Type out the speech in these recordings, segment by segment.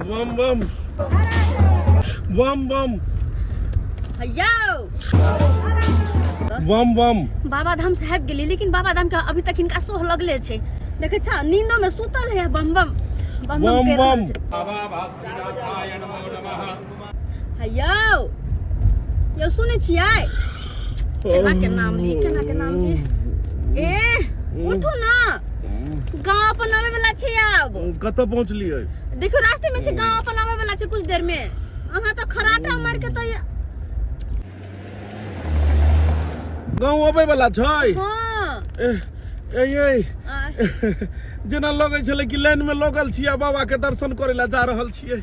बम बम बम बम। यौ। बम बम। बाबा धाम से आबि गेली, लेकिन बाबा धाम के अभी तक हिनका सोह लगले छै। देखे छा, नींदो में सुतल है, बम बम बम बम बम करि रहल बम। छै। यौ यौ, सुनै छियै? केना के नाम ली, केना के नाम ली? ए, उठू ना, गाँव अपन आबै वाला छै आब। कतऽ पहुँचलियै? देखियौ, रास्ते में छै, गाँव अपन आबै वाला छै कुछ देर में। अहाँ तऽ खराटा मार के तऽ गाँव अबै वाला छै? हाँ। ए ए ए। आ, जेना लगै छलै कि लाइन में लगल छियै आ बाबा के दर्शन करै लए जा रहल छियै।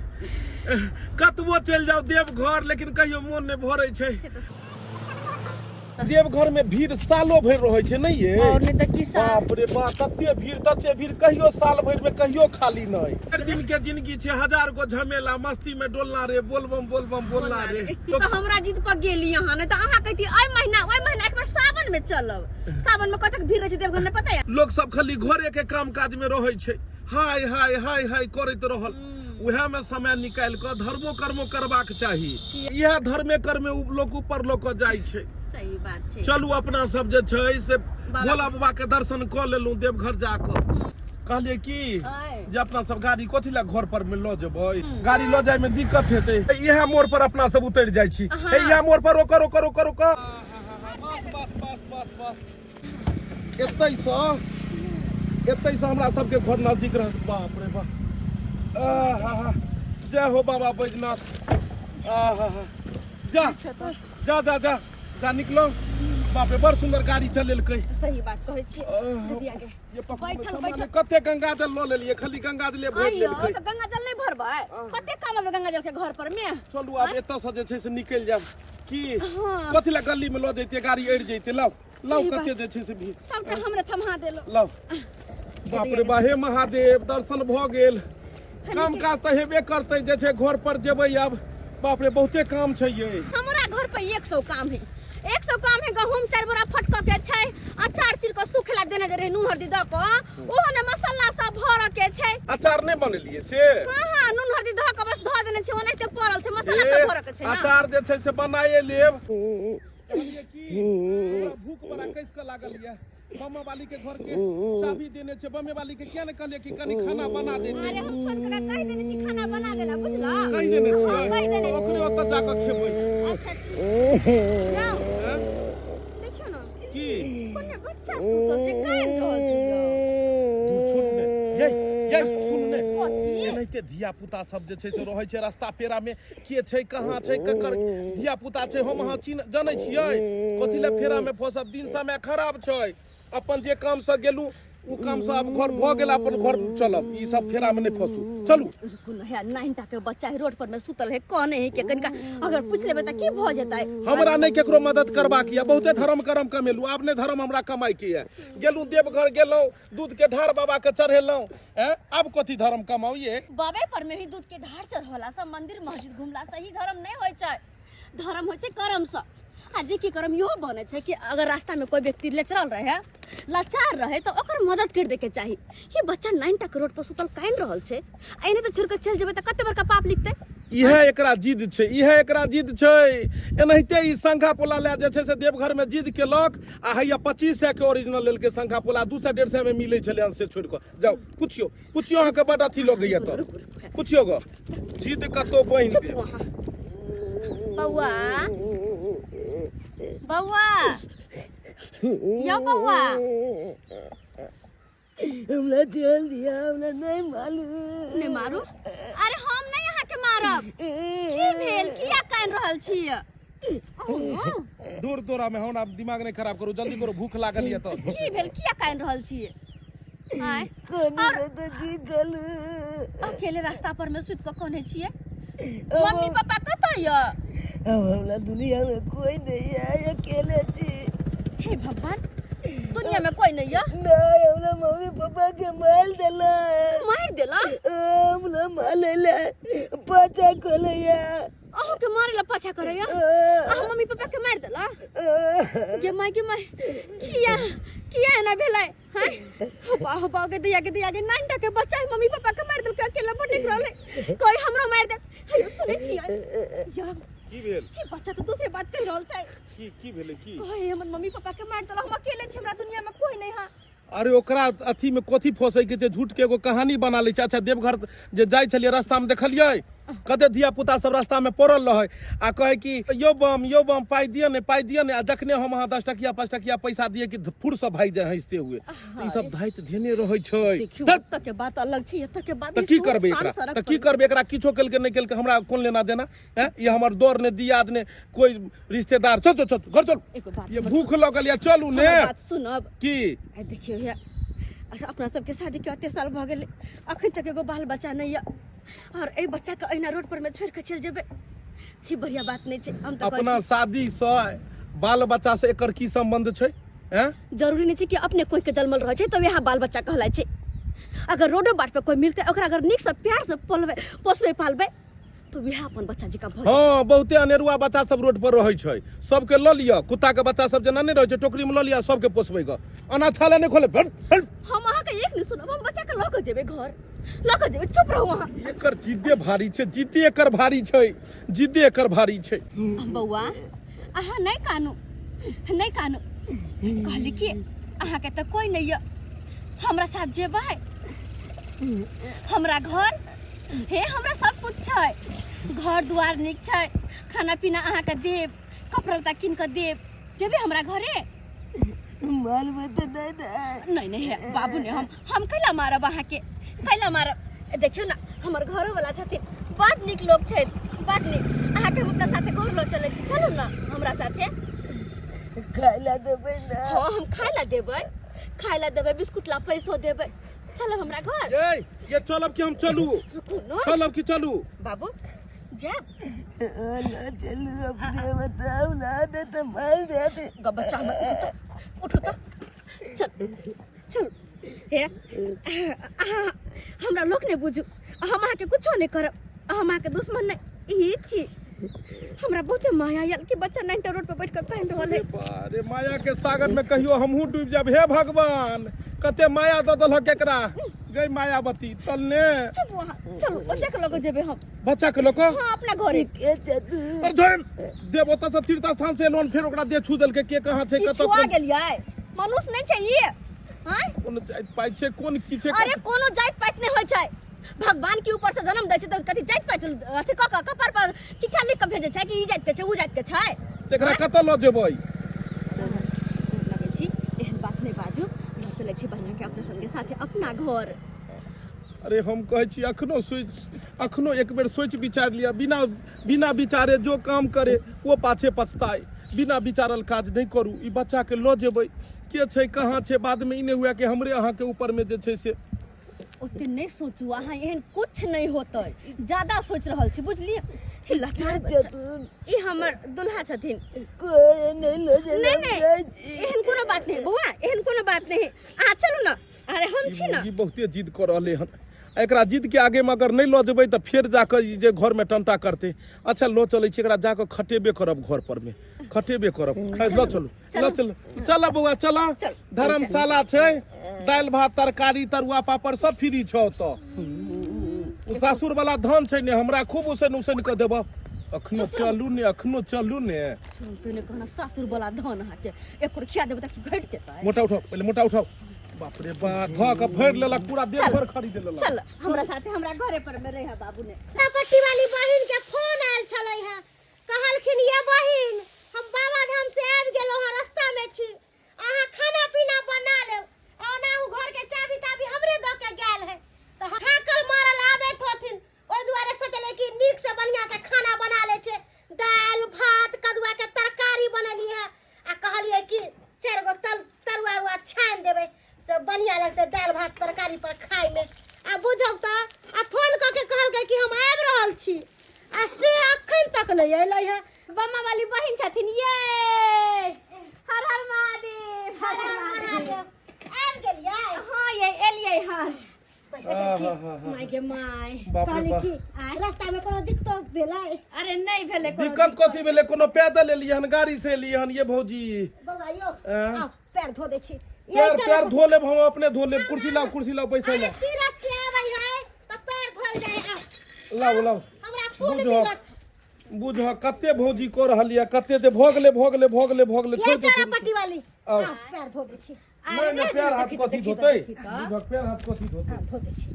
कतबो चलि जाउ देवघर, लेकिन कहियो मोन नहि भरै छै। से तऽ देवघर में भीड़ सालो भरि रहै छै, नहीं ये? और नहीं तऽ की साल। बाप रे बाप, तते भीड़, तते भीड़, कहियो साल भरि में कहियो खाली नहि। हर दिन के जिंदगी छै हजार गो झमेला, मस्ती में डोलना रे, बोलबम बोलबम बोलना रे। तऽ हमरा जिद पर गेली अहाँ, नहि तऽ अहाँ कहती एहि महीना, ओहि महीना, एक बेर सावन में चलब। सावन में कतेक भीड़ रहै छै देवघर में, पता है? लोक सब खाली घरे के काम काज में रहै छै, हाय हाय हाय हाय करैत रहल। उएह में समय निकालि कऽ धर्मो कर्मो करबाक चाही। इएह धर्मे कर्मे लोक ऊपर लऽ कऽ जाइ छै। सही बात छै। चलू, अपना सब जे छै से बाबा- भोला बाबा के दर्शन कऽ लेलहुँ देवघर जा कऽ। कहलियै की आय। जे अपना सब गाड़ी कथी लए घर पर में लऽ जेबै? गाड़ी लऽ जाय में दिक्कत हेतै। इएह मोड़ पर अपना सब उतरि जाइ छी। हाँ। इएह मोड़ पर रोकऽ, रोकऽ, रोकऽ, रोकऽ, बस बस बस बस बस। एतै सँ, एतै सँ हमरा सबके घर नजदीक रहत। बाप रे बाप, आहा, जय हो बाबा बैजनाथ। आहा, जा जा जा जा जा, निकलो। बाप रे, बड़ सुंदर गाड़ी चलेलकै। सही बात कहै छी। आह, दीदिया के ये पकड़ू ने बैठल, सामान। बैठल। कते गंगा जल लऽ लेलियै, खाली गंगा जले भरि आइयो लेलकै। तऽ गंगा जल नहि भरबै? कते काम आबै गंगा जल के घर पर में? चलू, आब एतऽ से जे छै से निकलि जायब की? हाँ। कथी लए गली में लऽ जैतियै गाड़ी, अड़ि जैते। लाउ लाउ। सही बात। कते जे छै से भीड़। सबटा हमरे थमहा देलो। लाउ। बाप रे बा, हे महादेव, दर्शन भऽ गेल। काम काज तऽ हेबे करतै जे छै, घर पर जेबै आब। बाप रे, बहुते काम छै ये। हमरा घर पर 100 काम है, 100 काम है। गहूम 4 बोरा फटक के छै, अचार चिर के सुखेला देने जे रहे नून हरदी दऽ कऽ, ओहो ने मसाला सब भरऽ के छै। अचार नहि बनेलियै से? कहाँ, नून हरदी धऽ कऽ बस धऽ देने छै, ओनाहिते पड़ल छै। मसाला ए, सब भरऽ के छै ना। अचार जे छै से बनाए लेब। कहलियै की, हमरा भूख बड़ा कस कऽ लागल यऽ। बमा वाली के घर के चाबी देने छै, बमे वाली के किया ने कहलियै कि कनी खाना बना देते? अरे, हम फोन कऽ कहि देने छी खाना बना देला, बुझला? कहि देने छियै? कहि देने छियै। ओकरे ओतऽ जा कऽ खेबै। अच्छा, ठीक छै। जाउ। हैं? देखियौ ने। की? कोने बच्चा सुतल छै, कानि रहल छै यौ। दूर छोड़ ने, ये ये, सुन ने। कथी? एनाहिते धिया पुता सब जे छै से रहै छै रास्ता पेरा में। के छै, कहाँ छै, ककर धिया पुता छै, हम अहाँ चिन्ह जनै छियै? कथी लए फेरा में फंसब? दिन समय खराब छै। अपन जे काम से गेलहुँ, ओ काम से आब घर भऽ गेल, अपन घर चलब। ई सब फेरा में नहि फंसू, चलू। रुकू ने, है 9 टा के बच्चा है, रोड पर में सुतल है, कने है के कनिका अगर पूछ लेबै तऽ की भऽ जेतै? हमरा नहि केकरो मदद करबाक यऽ। बहुते धर्म करम कमेलहुँ, आब नहि धर्म हमरा कमाइ के यऽ। गेलहुँ देवघर, गेलहुँ, दूध के ढार बाबा के चढ़ेलहुँ, हैं? आब कथी धर्म कमाउ ये? बाबे पर में ही दूध के ढार चढ़ौला से, मंदिर मस्जिद घुमला से ही धर्म नहीं होइ छै। धर्म होइ छै कर्म से। आ जे की कर्म इहो बनै छै कि अगर रास्ता में कोई व्यक्ति लचरल रहे, लाचार रहे, तऽ ओकर मदद कर दे के चाही। ये बच्चा 9 टा के रोड पर सुतल कानि रहल छै, आ एने तऽ छोड़ के चलि जेबै तऽ कते बड़का पाप लिखतै। इएह एकरा जिद छै, इएह एकरा जिद छै। एनाहिते ई शंखा पोला लए जे छै से देवघर में जिद केलक आ हैया 2500 के ओरिजिनल लेलकै शंखा पोला। 200 150 में मिलै छलै हन, से छोड़ि कऽ। जाउ, पुछियौ, पुछियौ, अहाँके बड अथी लगैया तऽ पुछियौ गऽ। जिद कतौ बान्हि चुप देब। वहाँ। बौआ, बौआ यौ, बौआ। हमरा चल दिया, हमरा नहीं मालूम। नहि मारू? अरे, हम नहि अहाँके मारब। की भेल? किया कानि रहल छी अहूँ? दूर तोरा में, हमरा दिमाग नहीं खराब करू, जल्दी करू, भूख लागल यऽ तऽ। की भेल? किया कानि रहल छी आँय? कनी और- तो की गलू। अकेले रास्ता पर में सुति कऽ कने छियै? मम्मी पापा कतऽ यऽ? अब हमरा दुनिया में कोई नहीं है, अकेले छी। हे भगवान, दुनिया में कोई नहीं यऽ? नहीं, हमरा मम्मी पापा के मार देला। मारि देला? हमरा मारे ले पाचा खोलैया। अहूँ के मारे ला पाछा करैया? अहाँ मम्मी पापा के मारि देला? गे माय, गे माय, किया किया एना भेलै? हैं, हो बा, हो बा, गे दैया, गे दैया, गे नानटा के बच्चा है, मम्मी पापा के मारि देलकै, अकेला बड़ नीक रहलै, कोई हमरो मारि देत। हेयो, सुनै छियै या? की भेल? ई बच्चा तऽ दूसरे बात कहि रहल छै। की की भेलै? की कहै हमर मम्मी पापा के मारि देला, हम अकेले छी, हमरा दुनिया में कोई नहीं है। अरे ओकरा अथी में कथी फंसै के छै? झूठ के एगो कहानी बना लै छै। अच्छा, देवघर जे जाइ छलियै, रास्ता में देखलियै कते धिया पुता सब रास्ता में पड़ल रहै आ कहै कि यौ बम, यौ बम, पाइ दिअ ने, पाइ दिअ ने। आ जखने हम अहाँ 10 टकिया 5 टकिया पैसा दिए कि फुर सब भागि जाइ हँसते हुए। तऽ ई सब धाइत धेने रहै छै। देखियौ, धत्। एतऽ के बात अलग छै, एतऽ के बात तऽ ई की सुन करबै सान एकरा? सड़क तऽ की पर। करबै एकरा? किछो केलकै नहि केलकै, हमरा कोन लेना देना हैं? ई हमर दौर ने दियाद ने कोई रिश्तेदार। चल चल चल, घर चल। एगो बात ये भूख लगल या, चलू ने। हमर बात सुनब? की? आ देखियौ हे, अपना सबके शादी के अते साल भऽ गेलै, अखन तक एगो बाल बच्चा नहि यऽ, और एहि बच्चा के अहिना रोड पर में छोड़ि कऽ चलि जेबै, ई बढ़िया बात नहि छै। हम तऽ कहै अपना छी, शादी से बाल बच्चा से एकर की संबंध छै हैं? जरूरी नहि छै कि अपने कोई के जन्मल रहै छै तऽ वएह बाल बच्चा कहलाइ छै। अगर रोडो बाट पर कोई मिलतै, ओकरा अगर नीकसँ प्यारसँ पोलबै, पोसबै, पालबै तऽ वएह अपन बच्चा जकाँ भऽ जेतै। हँ, बहुते अनेरुआ बच्चा सब रोड पर रहै छै, सबके लऽ लिअ। कुत्ता के बच्चा सब जेना नहि रहै छै, टोकरी में लऽ लिअ, सबके पोसबै ग। अनाथालय नहि खोले, हट, हट। हम अहाँके एक नहि सुनब। हम बच्चा के लऽ कऽ जेबै, घर लऽ कऽ जेबै। चुप रहू अहाँ। एकर जिद्दे भारी छै, जिद्दे एकर भारी छै, जिद्दे एकर भारी छै। बौआ, अहाँ नहि कानू, नहि कानू। कहली कि अहाँके तऽ कोई नहि यऽ, हमरा साथ जेबै हमरा घर? हे, हमरा सब कुछ छै, घर दुआर नीक छै, खाना पीना अहाँके देब, कपड़ा लत्ता कीन कऽ देब। जेबै हमरा घरे? मारबै तऽ नहि ने? नहीं नहीं है बाबू ने, हम कैला मारब अहाँके, कैला मारब? ए, देखियौ ने, हमर घरो वाला छथिन, बड नीक लोक छथि, बड नीक। अहाँके हम अपना साथे घर लऽ चलै छी, चलू ने हमरा साथे। खाय ला देबै ने? हाँ, हम खाय ला देबै, खाय ला देबै, बिस्कुट ला पैसो देबै। चलब हमरा घर। ए ये, चलब कि हम चलू? रुकू ने। चलब कि चलू? बाबू, जायब? ना चलू, अपने बताउ ना, नहीं तो मार देत। ग बच्चा हमर, उठू तऽ, उठू तऽ, चल चल। हे, अहाँ हमरा लोक नहि बुझू, हम अहाँके कुछो नहि करब, हम अहाँके दुश्मन नहि ई छी। हमरा बहुते माया आयल कि बच्चा नाइन्टा रोड पर बैठ कऽ कानि रहल है। अरे माया के सागर में कहियो हमहूँ डूबि जाब। हे भगवान, कते माया दऽ देलक एकरा। गई मायावती, चल ने। चुप अहाँ, चलू, बच्चा के लऽ कऽ जेबै हम। बच्चा के लऽ कऽ? हाँ, अपना घरे। के चतु पर जोड़ देव, ओतऽ से तीर्थ स्थान से एलहुँ, फेर ओकरा देह छू देलकै। के कहाँ छै, ई कतऽ छुआ कोन गेलियै? मनुष्य नहि छै ई? आँय? कोन जाति पाति छै, कोन की छै? अरे, कोनो जाति पाति नहि होइ छै। भगवान के ऊपर से जन्म दै छै तऽ कथी जाति पाति अथी कऽ कऽ कपार पर चिट्ठा लिख कऽ भेजै छै कि ई जाति के छै, ओ जाति के छै? तऽ एकरा कतऽ लऽ जेबै? लगै छी, एहन बात नहि बाजू। लऽ चलै छी बच्चा के अपना सबके साथे अपना घर। अरे, हम कहै छी, अखनो सोचि, अखनो एक बेर सोचि विचारि लिअ। बिना बिना विचारे जो काम करे वो पाछे पछताए। बिना विचारल काज नहि करू। ई बच्चाके लऽ जेबै, के छै, कहाँ छै, बादमे ई नहि हुए कि हमरे अहाँके ऊपरमे जे छै से। ओते नहि सोचू अहाँ, एहन कुछ नहि होतै। ज्यादा सोचि रहल छी, बुझलियै? हे लाचार बच्चा। चतुर ई हमर दुल्हा छथिन। कोई नहीं लो। नहीं नहीं, एहन कोनो बात नहीं बौआ, एहन कोनो बात नहीं। अहाँ चलू ने, अरे हम छी ने। ई बहुते जिद कऽ रहलै हन। एकरा जिद के आगे में अगर नहि लऽ जेबै तऽ फेर जाकऽ ई जे घरमे टंटा करतै। अच्छा, लऽ चलै छी एकरा, जाकऽ खटेबे करब, घर पर मे खटेबे करब। है, लऽ चलू, लऽ चलू। चल बौआ, चल। चल। धर्मशाला छै, दालि भात तरकारी तरुआ पापड़ सब फ्री छौ ओतऽ। ओ सासुर वाला धन छै ने, हमरा खूब उसैन उसैन कऽ देबऽ। अखनो चलू ने, अखनो चलू ने। सुनते ने कहना सासुर वाला धन, अहाँके एको खिया देबै तऽ की घटि जेतै? मोटा उठाओ, पहिले मोटा उठाओ। बाप रे बा, धऽ कऽ भरि लेलक पूरा देह। चल। भर खरीद लेलक। चल हमरा साथे, हमरा घरे पर में रहे बाबू ने। पट्टी वाली बहिन के फोन आयल छलै हँ, कहलखिन ये बहिन, हम बाबा धाम से आबि गेलहुँ हँ, रास्ता में छी, अहाँ खाना पीना बना लेब। ओनाहु घर के चाबी ताबी हमरे दऽ के गेल है, तऽ थाकल मारल आबैत होथिन, ओहि दुआरे सोचलियै कि नीक से बढ़िआँ से खाना बना लै छै। दालि भात कदुआ के तरकारी बनेलियै हँ आ कहलियै कि चारि गो तल तरुआ उरुआ छानि देबै से बढ़िआँ लगतै दालि भात तरकारी पर खायमे। आ बुझौ तऽ आ फोन कऽ के कहलकै कि हम आबि रहल छी, आ से अखन तक नहि अयलै हँ। बम्मा वाली बहिन छथिन ये। हर हर महादेव, हर हर महादेव। आबि गेलियै? हाँ ये, एलियै हन। पैसा दै छी। माय गे my. बाप रे कहली बाप। कि रास्ता में कोनो दिक्कत भेलै? अरे नहि भेलै कोनो। दिक्कत कथी भेलै? कोनो पैदल एलियै हन, गाड़ी से एलियै हन ये भौजी? बौआ यौ। आँ? आउ, पैर धो दै छी। पैर पैर धो लेब, हम अपने धो लेब। कुर्सी लाओ, कुर्सी लाओ, पैसा अरे लाओ। तीरथ से आबै है तऽ पैर धोल जाय। आउ। लाओ लाओ। हमरा फूल बुझह मिलत। बुझह कते भौजी कऽ रहल यऽ, कते जे भऽ गेलै, भऽ गेलै, भऽ गेलै, भऽ गेलै। ये छोड़ि दे, चारा छोड़ि दे। पट्टी वाली। आउ। आउ, पैर धो दै छी। नहि नहि, पैर हाथ कथी धोतै? बुझह, पैर हाथ कथी धोतै? आउ, धो दै छी।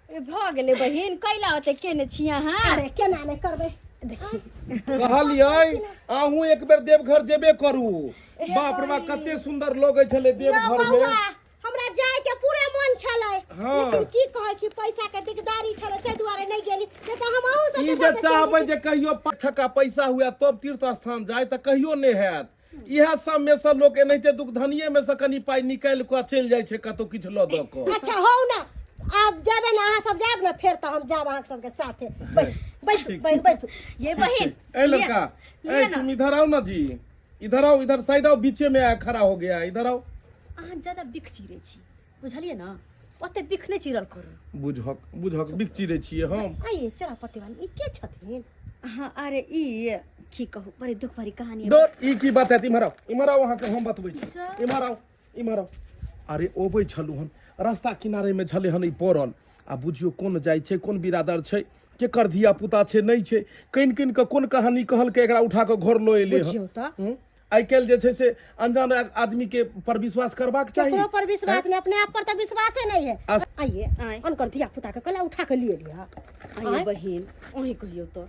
ए, भऽ गेलै बहिन, कैला ओते केने छी अहाँ? अरे केना नहि करबै? देखी। कहलियै अहूँ एक बेर देवघर जेबे करू। बाप रे बाप, कते सुन्दर लगै छलै यौ देवघर मे। बौआ, हमरा जाय के पूरा मन छलै। हाँ। लेकिन की कहै छी, पैसा के दिकदारी छलै, ताहि दुआरे नहि गेली, नहि तऽ हम अहूँ ई सबके जे साथे चलि चाहबै जे कहियो 5 टका पैसा हुए तब तीर्थ स्थान जाय, तऽ कहियो नहि हैत। इएह सब में से लोक एनाहिते दुख धनिये में से कनि पाइ निकालि कऽ चलि जाइ छै कतौ किछु लऽ दऽ कऽ। अच्छा हौ ना, आब जेबै ने अहाँ सब, जायब ने फेर तऽ हम जायब अहाँ सबके साथे। बैस बैस बहिन, बैस। ये बहिन। ए लड़का, लिअ ए ना। तुम इधर आओ ना जी, इधर आओ, इधर साइड आओ, बीचे में आया खड़ा हो गया है, इधर आओ। अहाँ ज्यादा बिख चिरै छी, बुझलियै ने? ओते बिख नहि चिरल करू। बुझक बुझक, बिख चिरै छियै हम? आइए चोरा पट्टी वाली, ई के छथिन? हाँ, अरे ई की कहू, बड़ी दुख भरी कहानी है। दौड़, ई की बात है? इम्हर आओ, इम्हर आओ, अहाँके हम बतबै छी। इम्हर आओ, इम्हर आओ। अरे अबै छलहुँ हन, रास्ता किनारेमे छलै हन ई पड़ल। आ बुझियौ कोन जाइ छै, कोन बिरादर छै, केकर धिया पुता छै, नहि छै, कनि कनि कऽ कोन कहानी कहलकै, एकरा उठा कऽ घर लऽ एलै हन। बुझियौ तऽ। हूँ? आइ काल्हि जे छै से अनजान आदमी के पर विश्वास करबाक चाही? केकरो पर विश्वास नहीं, अपने आप पर तो विश्वासे नहीं है। आइए। आँय। अनकर धिया पुता के कला उठा के लिए लिया? आइए बहिन, अहीं कहियौ तऽ,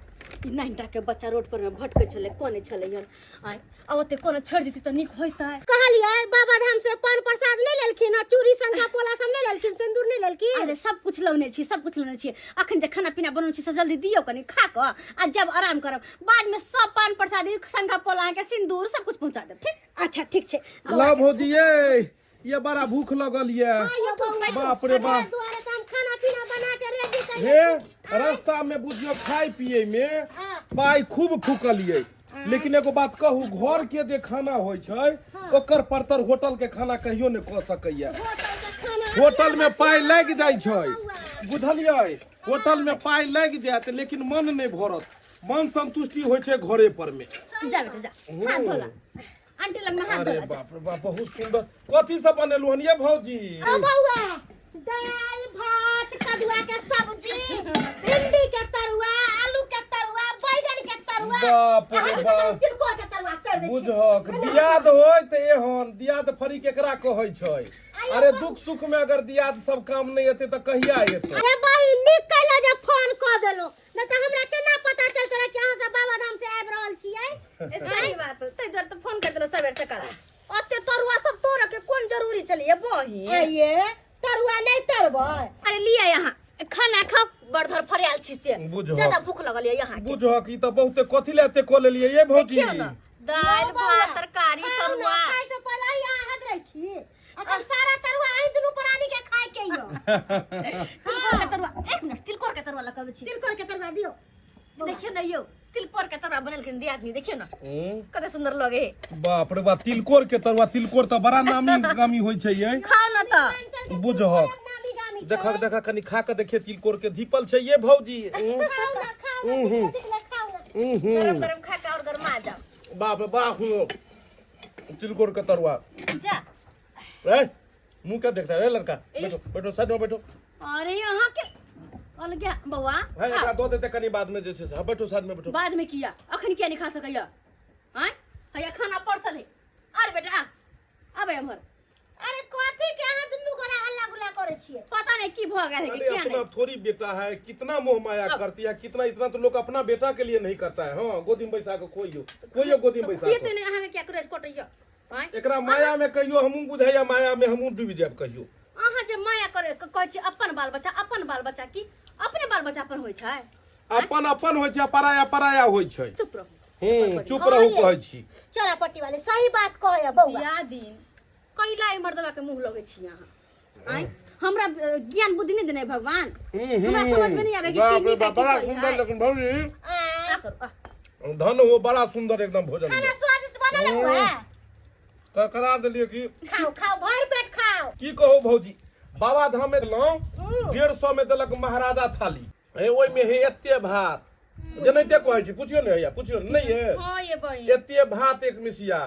ई नाइटा के बच्चा रोड पर में भटकै छलै, कोने छलै हन। आय, आ ओते कोनो छोड़ि देती तऽ नीक होइतै। कहलियै बाबा धाम से पान प्रसाद नहीं लेलखिन हँ, चूड़ी शंखा पोला सब नहीं लेलखिन, सिंदूर नहीं लेलखिन? अरे सब कुछ लौने छी, सब कुछ लौने छी। अखन जे खाना पीना बनौने छी से जल्दी दियौ, कनि खा कऽ आ जब आराम करब, बाद में सब पान प्रसादी शंखा पोला के सिंदूर सब कुछ पहुंचा देब, ठीक? अच्छा ठीक छै। ला भौजी, ये ये बड़ा भूख लगल ये। आइयो बौआ। बाप रे बाप। हमरा दुआरे तऽ हम खाना पीना बना के रेडी कयने हे छी। रास्ता में बुझियो खाय पिए में हाँ। पाइ खूब फूकलिए, लेकिन एगो बात कहू, घर के जे खाना होइ छै ओकर परतर होटल के खाना कहियो नहि कऽ सकैया। होटल के खाना होटल में पाइ लागि जाइ छै, बुझलियै? होटल में पाइ लागि जायत लेकिन मन नहि भरत। मन संतुष्टि होइ छै घरे पर में। जा बेटा जा, हाथ धोला, आंटी लग में हाथ अरे धोला जा। बाप रे बाप, बहुत सुंदर। कथी सब बनेलु हन ये भौजी? ओ बौआ, दाल भात, कदुआ के सब्जी, भिंडी के तरुआ, आलू के तरुआ, बैगन के तरुआ। बाप रे अहाँ के बाप। तऽ तिलकोर के तरुआ तर दै छी। बुझक दियाद होय तऽ एहन दियाद फरी केकरा कहै छै? अरे दुख सुख में अगर दियाद सब काम नहि एतै तऽ कहिया एतै? अरे बहिन, नीक कैलो जे फोन कऽ देलो, नहि तऽ हमरा केना पता चलतै रहे कि अहाँ सब बाबा धाम से आबि रहल छियै? ए, सही बात, ताहि दुआरे तऽ फोन कर देलहुँ सबेर सकाल। ओते तरुआ सब तोड़ऽ के कोन जरूरी छलैया बहिन? आइये तरुआ नहि तरबै? अरे लिअ, यहाँ खाना खाओ, बड़ धर फरियाल छी से। बुझहक। ज्यादा भूख लगल ये यहाँ के। बुझक ई तऽ बहुते कथी लए एते कऽ लेलियै ये भौजी? देखियौ ने, दालि भात तरकारी खाउ ने, तरुआ। खाय से पहिले ही अहाँ हदरै छी। अखन सारा तरुआ अहीं दुनू प्राणी के खाय के यो। तिलकोर के तरुआ, एक मिनट, तिलकोर के तरुआ लऽ के अबै छी। तिलकोर के तरुआ दियौ। देखियौ ने यौ, तिलकोर के तरुआ बनेलखिन दियादनी, देखियौ ने हम्म, कते सुंदर लगे है। बाप रे बाप, तिलकोर के तरुआ! तिलकोर तऽ बड़ा नामी गामी होइ छै ये। खाओ न तऽ। बुझहक। नामी गामी छै। देखक देखक, कनि खा कऽ देखिए तिलकोर के धीपल छै ये भौजी। खाउ ना, खाउ ना, दिखले दिखले खाउ ना। गरम गरम खा के और गरमा जाओ। बाप रे बाप, तिलकोर के तरुआ। जा। ए मुंह क्या देखता है रे लड़का? बैठो बैठो, साइड में बैठो। अरे यहाँ के अलगे बौआ। है एकरा दऽ देते कनि बाद में जे छै से। हाँ, बैठो, साइड में बैठो। बाद में किया? अखन किया नहीं खा सकैया? आँय, हैया खाना परसल है। अरे बेटा आ, आबे एम्हर। अरे कथी के अहाँ दुनू गोरा हल्ला गुल्ला करै छियै? पता नहीं की भऽ गेल है कि अरे किया अपना नहीं थोड़ी बेटा है, कितना मोह माया करती है, कितना। इतना तो लोग अपना बेटा के लिए नहीं करता है। हाँ, गोदी में बैसा के खोइयो खोइयो, गोदी में बैसा खुएते के। नहीं अहाँके किया करेज कटैया? आँय? एकरा माया में कहियो हमहूँ बुझाइया, माया में हमहूँ डूबि जायब कहियो। अहाँ जे माया करे कहै छी अपन बाल बच्चा, अपन बाल बच्चा, की अपने बाल बच्चा अपन होइ छै? अपन अपन होइ छै, पराया पराया होइ छै। चुप रहू। हूँ, चुप रहू कहै छी। चोरा पट्टी वाले सही बात कहै बौआ। दिया दिन कैला ई मर्दवा के मुंह लगै छी अहाँ? आँय, हमरा ज्ञान बुद्धि नहीं देने भगवान? हमरा समझ में नहीं आवे कि की बाप रे नीक है, बाप, की बड़ा सही सुंदर है। लेकिन भौजी आँय, आ करू, आ। धन हो, बड़ा सुंदर एकदम भोजन खाना स्वादिष्ट बनल है बौआ। करकरा देलियै की। खाओ खाओ, भर पेट खाओ। की कहू भौजी, बाबा धाम में गेलहुँ 150 में देलक महाराजा थाली। हे ओहिमे हे एते भात, जेनाहिते कहै छी, पुछियो ने हैया, पुछियो ने, नहि ये हाँ ये बहिन। एते भात एक मिसिया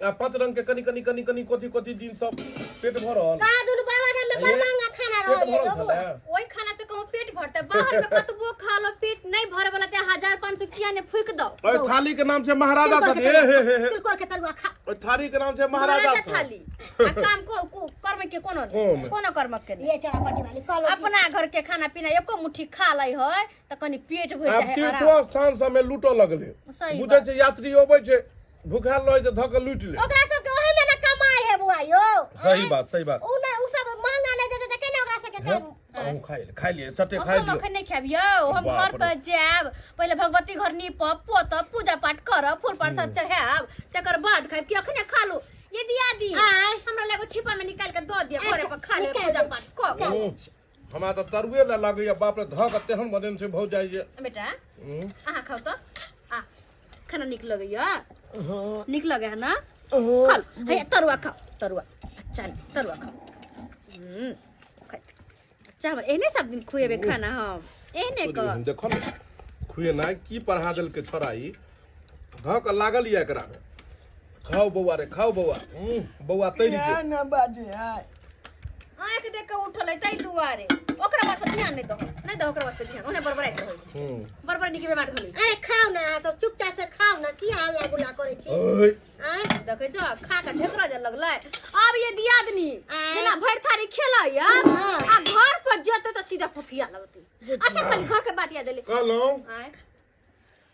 आ पांच रंग के कनी कनी कनी कनी कथी कथी दिन सब पेट भरल। कहा दुनू बाबा धाम में बड़ महंगा खाना पेट रहल भरल है छलै। ओहि खाना से कहूँ पेट भरते, बाहर में कतबो खा लो पेट नहीं भरे वाला, चाहे 1500 किया ने फूक दो। ओहि थाली के नाम छै महाराजा थाली। हे हे हे हे। तिलकोर के तरुआ खा। ओहि थाली के नाम छै महाराजा महाराजा थाली। आ काम को कर्म के कोनो कोन? कोनो कर्म के नहीं। ये चरा पट्टी वाली कहलो कि- अपना घर के खाना पीना एको मुट्ठी खा लै है त कनी पेट भरि आब जाइ है तीर्थो आराम। स्थान सब में लूटऽ लगलै। सही बुझै बात। छै यात्री अबै छै, भूखायल रहै छै, धऽ के लूटि ले। ओकरा सबके ओही में ना कमाई है बुआ यो। सही बात, सही बात। उ नहीं, उ सब महंगा नहीं देते त केना ओकरा सबके हे, काम? अहूँ खाइ ले, खाइ लिअ, चटे खाइ हम लिअ। अखन नहीं खायब यौ, हम बाप घर रे। पर जायब, पहिले भगवती घर नीपब पोतब, पूजा पाठ करब, फूल प्रसाद चढ़ायब, तकर बाद खायब कि अखने खा लू। ये दियादी आँय। हमरा लगो छिपा में निकाल के दऽ दिअ, घरे पर खा लेब, निकालि पूजा दै पाठ कऽ के। हमरा तऽ तरुए लए लगैया, बाप रे, धऽ के तेहन बनेने छै भौजाई जे। बेटा अहाँ खाउ तऽ, आ खाना नीक लगैया? नीक लगै है ना? खा लो। हे तरुआ खाओ, तरुआ अच्छा, तरुआ खाओ। खाइ। अच्छा, हमर एहने सब दिन खुएबे खाना हम एहने कह। देखो ने खुएनाइ की पढ़ा देलकै छोड़ा ई, धऽ के लागल यऽ एकरा में। खाओ बौआ रे, खाओ बौआ। बौआ तैर गेल। ना बाजे आय। आँखि देख के उठल है ताहि दुआरे। ओकरा बात पर ध्यान नहि दहो, नहि दहो ओकरा बात पर ध्यान, ओने बड़बड़ाइत रहै। बड़बड़ नीक बीमार धोली। अरे खाओ ना अहाँ सब चुपचाप से खाओ ना, की हल्ला गुल्ला करै छी? ओए। आँय? देखै छौ खा के ढेकरा जे लगलै। आब ये दियादनी आँय? जेना भरि थारी खेलैया हाँ। आ घर पर जेतै तऽ सीधा फुफिया लगतै। अच्छा कनि घर के बात याद एलै। कहलहुँ आँय?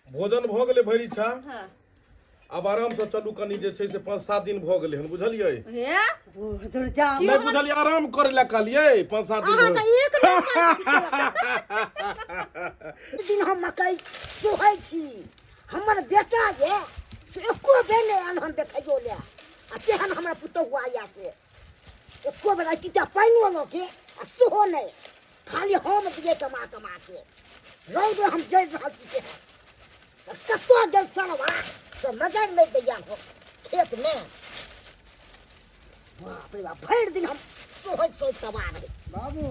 भोजन भऽ गेलै भरि इच्छा, हाँ। आब आराम से चलू। कनि जे छै से 5-7 दिन भऽ गेलै हन, बुझलियै? हे दूर जा। नहि बुझलियै, आराम करै लए कहलियै 5-7 दिन। अहाँ भऽ तऽ एक नंबर दिन हम मकई सोहै छी, हमर बेटा जे से एको बेर नहि आयल हन देखैयो लए, आ तेहन हमरा पुतहु आया से एको बेर अतिटा पानिओ लऽ के आ सेहो नहि, खाली हम दिए कमा कमा के। रौद हम जरि रहल छी तेहन, आ कतऽ गेल सरवा से नजर नहि दैया हो खेतमे। बाप रे बाप, भरि दिन हम सोहैत सोहैत तबाह रहै छी। बाबू।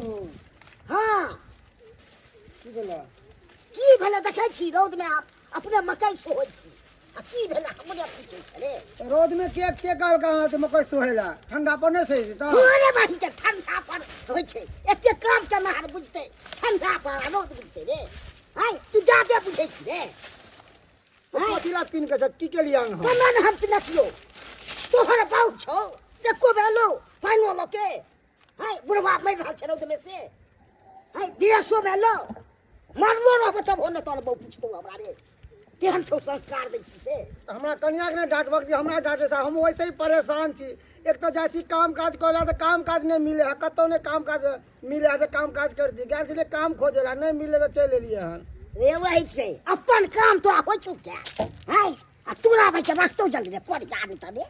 हाँ। की भेलै? की भेलै देखै छी रौदमे आप अपने मकई सोहै छी, आ की भेलै हमरे पूछै छलै। रौद में के के कहलक अहाँ के मकई सोहेला? ठंडा पर नहि सोहे छै तऽ? तोरे बहिन के ठंडा पर होइ छै, एते काम केनहार बुझतै ठंडा पर आ रौद बुझतै रे? आय तू जादे बुझै छी रे। कथी ला पीन के छै? की केलियै अहाँ? केना ने हम पिनकियो, तोहर बाउ छौ से को भेलो पानिओ लऽ के हाय बुढ़वा मरि रहल छै रौद में से, हाय ड्रेसो में लो मरलो रहबो तब हो ने तोहर बहू पुछतौ हमरा रे, तेहन छौ संस्कार दै छी से। हमरा कनियाके नहि डाँटबक जे हमरा डाँटे से, हम वैसे ही परेशान छी। एक तऽ जाइ छी काम काज करै लए तऽ काम काज नहि मिलै है, कतहु नहि काम काज मिलै है जे काम काज करती। गेल छलियै काम खोजै लए, नहि मिललै तऽ चलि एलियै हन। रे वही छै अपन काम तोरा होइ छौ क्या हाय, आ तोरा भाई के रखतौ जल्दी रे कर जा नहीं तबे।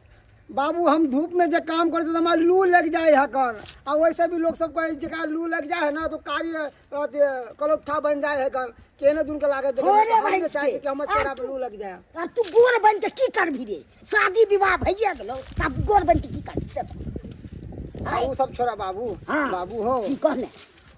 बाबू हम धूप में जे काम करे तो हमारा लू लग जाए है कन, आ वैसे भी लोग सब कहे जकरा लू लग जाए है ना तो कारी कलौठा बन जाए है कन, केने दुन के लागत देखे होरे हम भाई जे चाहे के। कि हमर चेहरा पर लू लग जाए। आ तू गोर बन के की करबी रे, शादी विवाह भइए गेलौ तब गोर बन के की करबी से बता। आ उ सब छोड़ा बाबू। हाँ। बाबू हो। की कहने?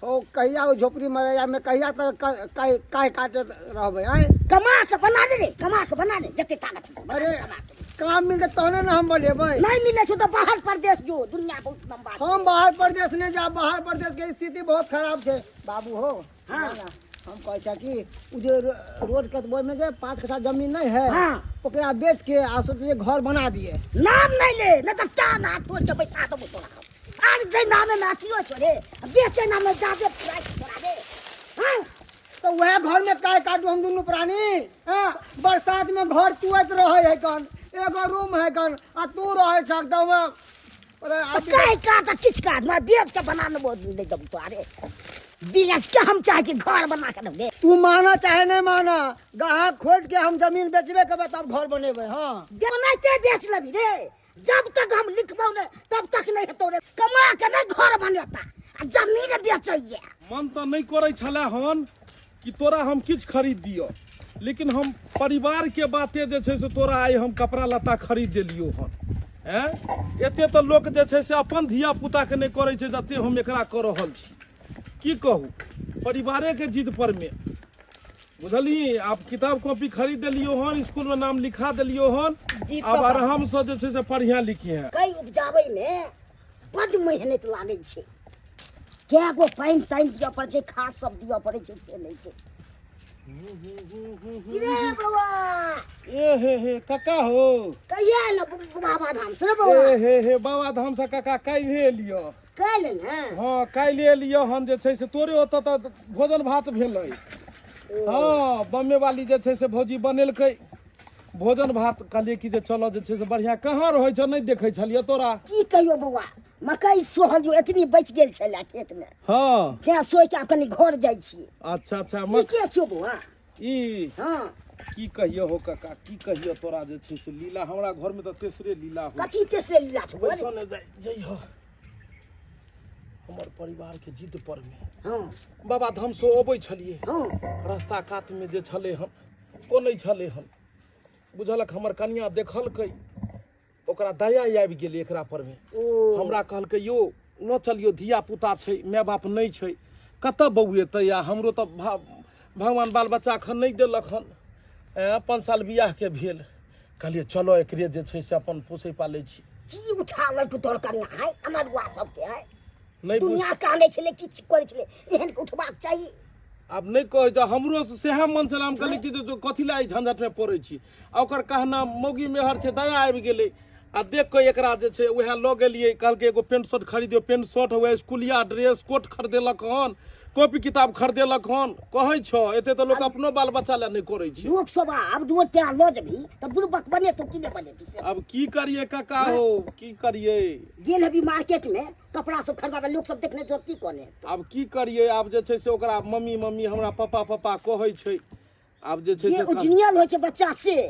ओ कहिया ओ झोपड़ी मरैया में कहिया तक काय काटे रहबै? आँय? कमा के बना ले रे, कमा के बना ले जते ताकत छौ, बना ले अरे कमा के। काम मिलते तहने ना हम बनेबै। नहीं मिले छौ तो बाहर परदेश जो, दुनिया बहुत लंबा छै। हम बाहर परदेश नहीं जाब, बाहर परदेश के स्थिति बहुत खराब छै बाबू हो। हाँ। ना, हम कहै छियै कि उ जे रोड कतबो में जे 5 कट्ठा जमीन नहीं है, हाँ। ओकरा बेच के आ सोचे घर बना दिए। नाम नहीं ले, नहीं तो टान हाथ तोड़ के बैठा देबो तोरा हम। आर जे नामे में अथियो छौ रे, बेचे नामे जादे प्राइस तोरा रे। हाँ? तो वह घर में काय काटू हम दुनू प्राणी? हाँ? बरसात में घर चुअत रहे है कन, एगो रूम है कन, आ तू रहे छक तो अरे तो आदमी काय काट आ किछु काट, मैं बेच के बना लेबो नहीं देबो तोरा रे। बेच के हम चाहे छी घर बना के देबो रे। तू माना चाहे नहीं माना, ग्राहक खोज के हम जमीन बेचबे करबै तब घर बनेबै। हाँ। बनाते बेच लेबी रे, जब तक हम लिखबौ ने तब तक नहीं हेतौ रे, कमा के नहीं घर बनेता आ जमीन बेचैया। मन तऽ नहि करै छलै हन कि तोरा हम किछु खरीद दिअ, लेकिन हम परिवार के बाते जे छै से तोरा आइ हम कपड़ा लत्ता खरीद देलियौ हन। एँ एते तऽ लोक जे छै से अपन धिया पुताके नहि करै छै जते हम एकरा कऽ रहल छी की कहू परिवारेके जिद पर मे बुझलिही आब किताब कॉपी खरीद देलियो हन स्कूल में नाम लिखा देलियो हन जी आब पापा। आराम से जे छै से पढ़िया लिखिहे मकइ उपजाबै मे बड्ड मेहनत लागै छै कए गो पानि तानि दिअ पड़ै छै खाद सब दिअ पड़ै छै से नहि छै की रे बौआ ए हे हे काका हो कहिया एलौ बाबा धाम से रे बौआ ए हे हे बाबा धाम से काका काल्हि एलियो काल्हि ने हँ काल्हि एलियो हन जे छै से तोरे ओतऽ तऽ भोजन भात भेलै हँ बम्बे वाली जे छै से भौजी बनेलकै भोजन भात कहलियै कि जे चलऽ जे छै से बढ़िआँ कहाँ रहै छौ नहि देखै छलियै तोरा की कहियो बौआ मकई सोहल जो एतनी बचि गेल छलै खेत मे हँ तें सोचि आब कनि घर जाइ छी अच्छा अच्छा ई मक के छियौ बौआ ई हँ की कहियो हो काका की कहियो तोरा जे छै से लीला हमरा घरमे तऽ तेसरे लीला हो कथी तेसरे लीला छौ बोल बैसऽ ने जाइ जइह हमर परिवारके जिद पर मे हँ बाबा धाम से अबै छलियै हँ रास्ता कातमे जे छलै हन कोनै छलै हन बुझलक हमर कनिया देखलकै ओकरा दया आबि गेलै एकरा परमे ओ हमरा कहलकै यौ लऽ चलियौ धिया पुता छै माय बाप नहि छै कतऽ बौएतै आ हमरो तऽ भगवान बाल बच्चा एखन नहि देलक हन 5 साल बियाहके भेल कहलियै चलो एकरे जे छै से अपन पोसै पालै छी की उठा ललकौ तोहर कनिया है अनरुआ सबके है नहि बुझ दुनिया कानै छलै किछु करै छलै एहन के उठबाक चाही आब नहि कहै छै हमरो सएह मन छलै हम कहलियै कि जे तू कथी लए एहि झंझटमे पड़ै छी आ ओकर कहना मौगी मेहर छै दया आबि गेलै आ देख कऽ एकरा जे छै उएह लऽ गेलियै कहलकै एगो पेंट शर्ट खरीदियौ पेंट शर्ट हुए स्कुलिया ड्रेस कोट खरीदेलक हन कॉपी किताब खरीदेलक हन कहै छौ एते तऽ लोक अपनो बाल बच्चा लए नहि करै छै लोक सब आब रोड पे लऽ जेबही तऽ बुड़बक बनेतौ कि नहि बनेतौ से आब की करियै काका हो की करियै गेल हेबी मार्केट में कपड़ा सब खरीदाबे लोक सब देखने जो की कहने आब की करियै आब जे छै से ओकरा मम्मी मम्मी हमरा पापा पापा कहै छै आब जे छै जे से ओरिजिनल होइ छै बच्चा से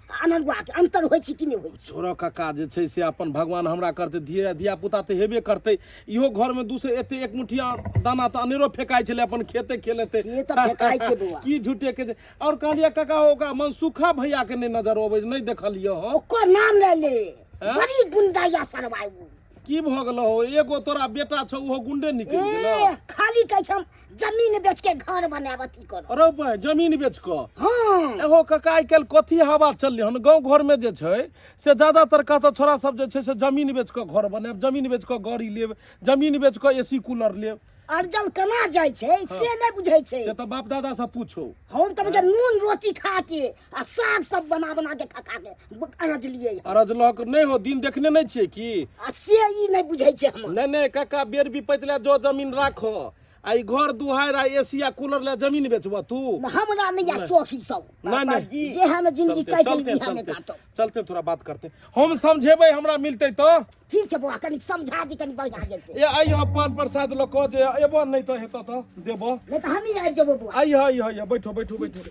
आ अनरुआ के अंतर होइ छै कि नहि होइ छै छोड़ो काका जे छै से अपन भगवान हमरा करतै धिया धिया पुता तऽ हेबे करतै इहो घरमे दू से एते एक मुठिया दाना तऽ अनेरो फेकाइ छलै अपन खेते खेलेतै से तऽ फेकाइ छै बौआ। की झूठे के जे आओर कहलियै काका ओकरा मनसुखा भैया के नहि नजर अबै नहि देखलियै हँ ओकर नाम ले ले हैं? बड़ी गुंडा या सरवाइ उ। की भऽ गेलो हो एगो तोरा बेटा छौ ओहो गुंडे निकलि गेलो ए खाली कहै छै हम जमीन बेच के घर बनायब अथी करब अरे भाई जमीन बेच कऽ हँ एगो काका आइ काल्हि कथी हवा चललै हन गाँव घरमे जे छै से ज्यादातर कहतऽ छोड़ा सब जे छै से जमीन बेच कऽ घर बनायब जमीन बेच कऽ गाड़ी लेब जमीन बेच कऽ ए सी कूलर लेब अर्जल केना जाइ छै से नहि बुझै छै से तऽ बाप दादा से पूछो हम तऽ बुझे नून रोटी खा के आ साग सब बना बना के खा खा के अरजलियै अरजलक नहि हो दिन देखने नहि छियै की आ से ई नहि बुझै छै हमर नहि नहि काका बेर विपैत लए जो जमीन राखो आ ई घर दुहारि आ एसी आ कूलर लए जमीन बेचबह तू हमरा नहि या शौख ई सब नहीं नहीं जे हम जिंदगी चलते काटि चलते लेली हमे चलते काटब चलते थोड़ा बात करते हम समझेबै हमरा मिलतै तो ठीक छै बौआ कनि समझा दी कनि बढ़िया जेतै ए आइयो पान प्रसाद लऽ कऽ जे एबो नहि तऽ हेतौ तऽ देबो नहि तऽ हमही आबि जेबो बौआ आइयो आइयो आइयो बैठो बैठो बैठो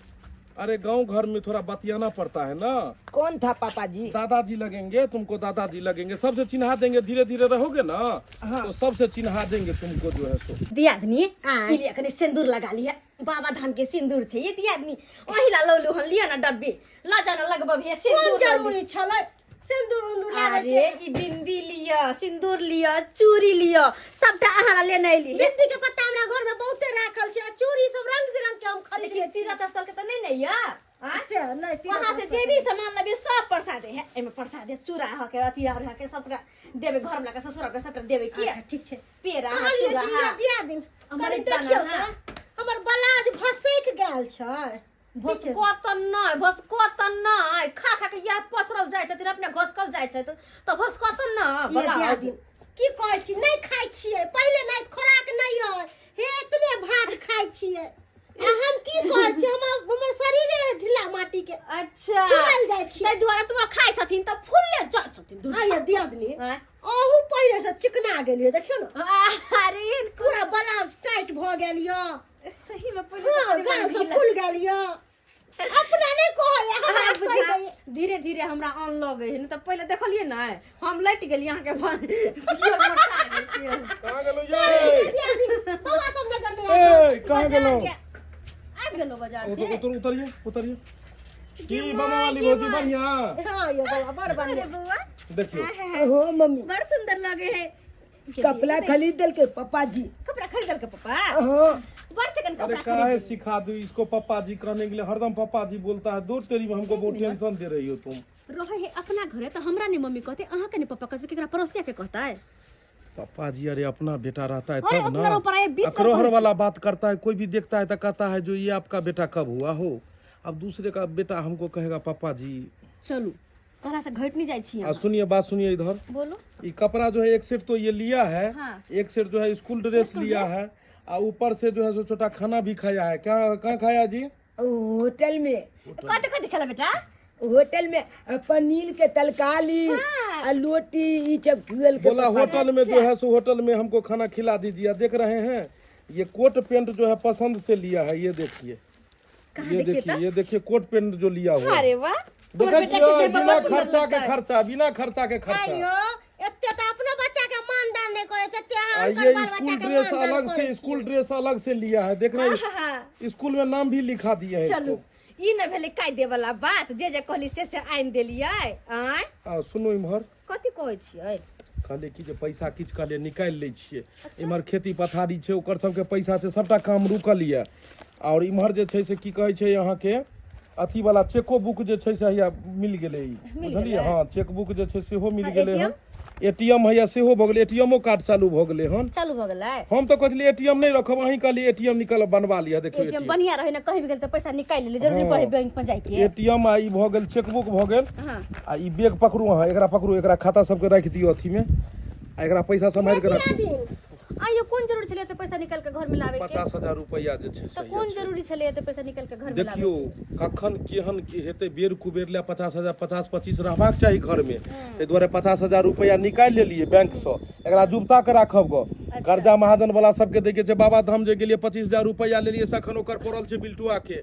अरे गांव घर में थोड़ा बतियाना पड़ता है ना कौन था पापा जी दादाजी लगेंगे तुमको दादाजी लगेंगे सबसे चिन्हा देंगे धीरे धीरे रहोगे ना तो सबसे चिन्हा देंगे तुमको जो है सो दियादनी आँय। ई लिअ कनि सिन्दूर लगा लिअ बाबा धाम के सिन्दूर छै ये दियादनी ओहि ला लौलू हन लिअ ना डब्बी लऽ जाना लगबब हे कोन सिन्दूर लऽ लिअ। जरूरी छलै सिन्दूर उन्दूर लाबै अरे ई बिंदी लिअ सिन्दूर लिअ चूड़ी लिअ सबटा अहाँ ला लेने एली बिंदी के पत्ता हमरा घर में बहुते राखल छै आ चूड़ी सब रंग बिरंग के हम खरीद लेकिन तीरथ स्थल के तऽ नहि ने यऽ आँय? से नहि तीरथ वहाँ से जे भी सामान लबियो सब प्रसादे है एमे प्रसादे चूड़ा ह के अथी और ह के सबटा देबे घर वाला के ससुर के सबटा देबे की अच्छा ठीक छै पेड़ा ह कहलियै चूड़ा कि ह लिअ दिया दिन हमर कनि दाना, देखियौ हाँ। तऽ हमर ब्लाउज भसकि गेल छै भसको तऽ नहि भसको तऽ नहि खा खा के इएह पसरल जाइ छथिन अपने घसकल जाइ छथि तऽ भसको तऽ नहि ये दिया दिन की कहै छी नहि खाइ छियै पहिले नहि खोराक नहि है हे एतने भात खाइ छियै आ हम की कहै छी हमर हमर शरीरे है ढीला माटी के अच्छा फूलल जाइ छियै। ताहि दुआरे तुम खाइ छथिन तऽ फूलले जाइ छथिन दूर आइए दियादनी आँय? अहूँ पहिले से चिकना गेलियै देखियौ ने अरे पूरा ब्लाउज टाइट भऽ गेल यऽ सही में पहिले हाँ तऽ गाल कनी सब ढीला। फूल गेल यऽ अपना नहि कहै हमरा अहाँ कहि बुझा दैया। धीरे धीरे हमरा ऑन लगे है नहीं तऽ पहिले देखलियै ने हम लटि गेलियै अहाँके दियर मोटा गेल। कहाँ गेलहुँ ये बौआ सब नजर नहि आबै। ए कहाँ गेलहुँ आबि गेलहुँ बाजार से उतर उतर उतरिए उतरिए की बमा वाली भौजी बढ़िया हाँ यो बौआ बड़ बढ़िया बौआ देखियो। हो मम्मी। बड़ सुंदर लगे है। कपड़ा खरीद देलकै पापा जी। कपड़ा खरीद देलकै पापा? हाँ। बड़ चिकन अरे कपड़ा। काहे सिखा दू इसको पापा जी कहने के लिए, हरदम पापा जी बोलता है। दूर तेरी में हमको बहुत टेंशन दे रही हो तुम। रहे है अपना घरे तो हमरा नहीं मम्मी कहते, अहाँ के नहीं पापा कहते, केकरा पड़ोसिया के कहता है? पापा जी अरे अपना बेटा रहता है अरे तब अपना ना। ऊपर आए, 20 बार अकरोहर कहै वाला बात करता है, कोई भी देखता है तो कहता है जो ये आपका बेटा कब हुआ हो। अब दूसरे का बेटा हमको कहेगा पापा जी। चलू कहला से घट नहीं जाइ छी। आ सुनिए बात सुनिए इधर। बोलो। ये कपड़ा जो है एक सेट तो ये लिया है। हाँ। एक सेट जो है स्कूल ड्रेस लिया है आ ऊपर से जो है सो छोटा खाना भी खाया है। क्या कहाँ खाया जी? होटल में। कथी कथी खेला बेटा? होटल में पनीर के तरकारी आ रोटी ई सब खुएल के। बोला होटल में जो है सो होटल में हमको खाना खिला दीजिए। देख रहे हैं ये कोट पैंट जो है पसंद से लिया है, ये देखिए। कहाँ? ये देखिए। देखिए, ये देखिए कोट पैंट जो लिया हुआ है। अरे वाह, हमर देखै बेटा के छियै देह पर बिना बड़ सुंदर खर्चा के लगतै। खर्चा, बिना खर्चा के खर्चा। आइयो एते तऽ अपनो बच्चा के मान दान नहीं करे तेते अहाँ आ हुनकर ये बाल स्कूल बच्चा के ड्रेस मान दान अलग करै से छियै। स्कूल ड्रेस अलग से लिया है, देख रहे हैं स्कूल में नाम भी लिखा दिए है। चलू इसको। ई न भेलै कायदे वाला बात, जे जे कहली से से आनि देलियै। आँय? आ सुनू इम्हर। कथी कहै छियै? कहलियै कि जे पैसा किछु कहलियै निकालि लै छियै। इम्हर खेती पथारी छै, ओकर सबके पैसा छै, सबटा काम रुकल यऽ। आओर इम्हर जे छै से की कहै छै अहाँके अथी वाला चेको बुक जे छै से हैया मिल गेलै ई, बुझलियै? हँ, चेक बुक जे छै सेहो मिल आ गेलै हन। एटीएम हैया सेहो भऽ गेलै, एटीएमो कार्ड चालू भऽ गेलै हन। चालू भऽ गेलै। हम तऽ कहै छलियै एटीएम नहि रखब, अहीं कहलियै एटीएम निकालब बनवा लिअ। देखियौ एटीएम एटीएम बढ़िया रहे ने, कहीं भी गेल तऽ पैसा निकालि लेली, जरूरी हँ। पड़े बैंक में जाइके। एटीएम आ ई भऽ गेल, चेकबुक भऽ गेल। हाँ। आ ई बैग पकड़ू अहाँ, एकरा पकड़ू, एकरा खाता सबके राखि दियौ अथीमे आ एकरा पैसा सम्हारि के राखू। आइयो कोन जरूरी छलै एते पैसा निकालि के घर में लाबे के? 50,000 रुपैआ जे छै तऽ से कोन जरूरी छलै एते पैसा निकालि के घर में लाबे? देखियौ कखन केहन की हेतै, बेर कुबेर लए 50,000 50-25 रहबाक चाही घरमे, ताहि दुआरे 50,000 रुपैआ निकालि लेलियै बैंकसँ। एकरा जुबता के राखब गऽ। कर्जा महाजन वाला सबके दैके छै। बाबा धाम जे गेलियै 25,000 रुपैआ लेलियै, से एखन ओकर पड़ल छै बिल्टुआ के।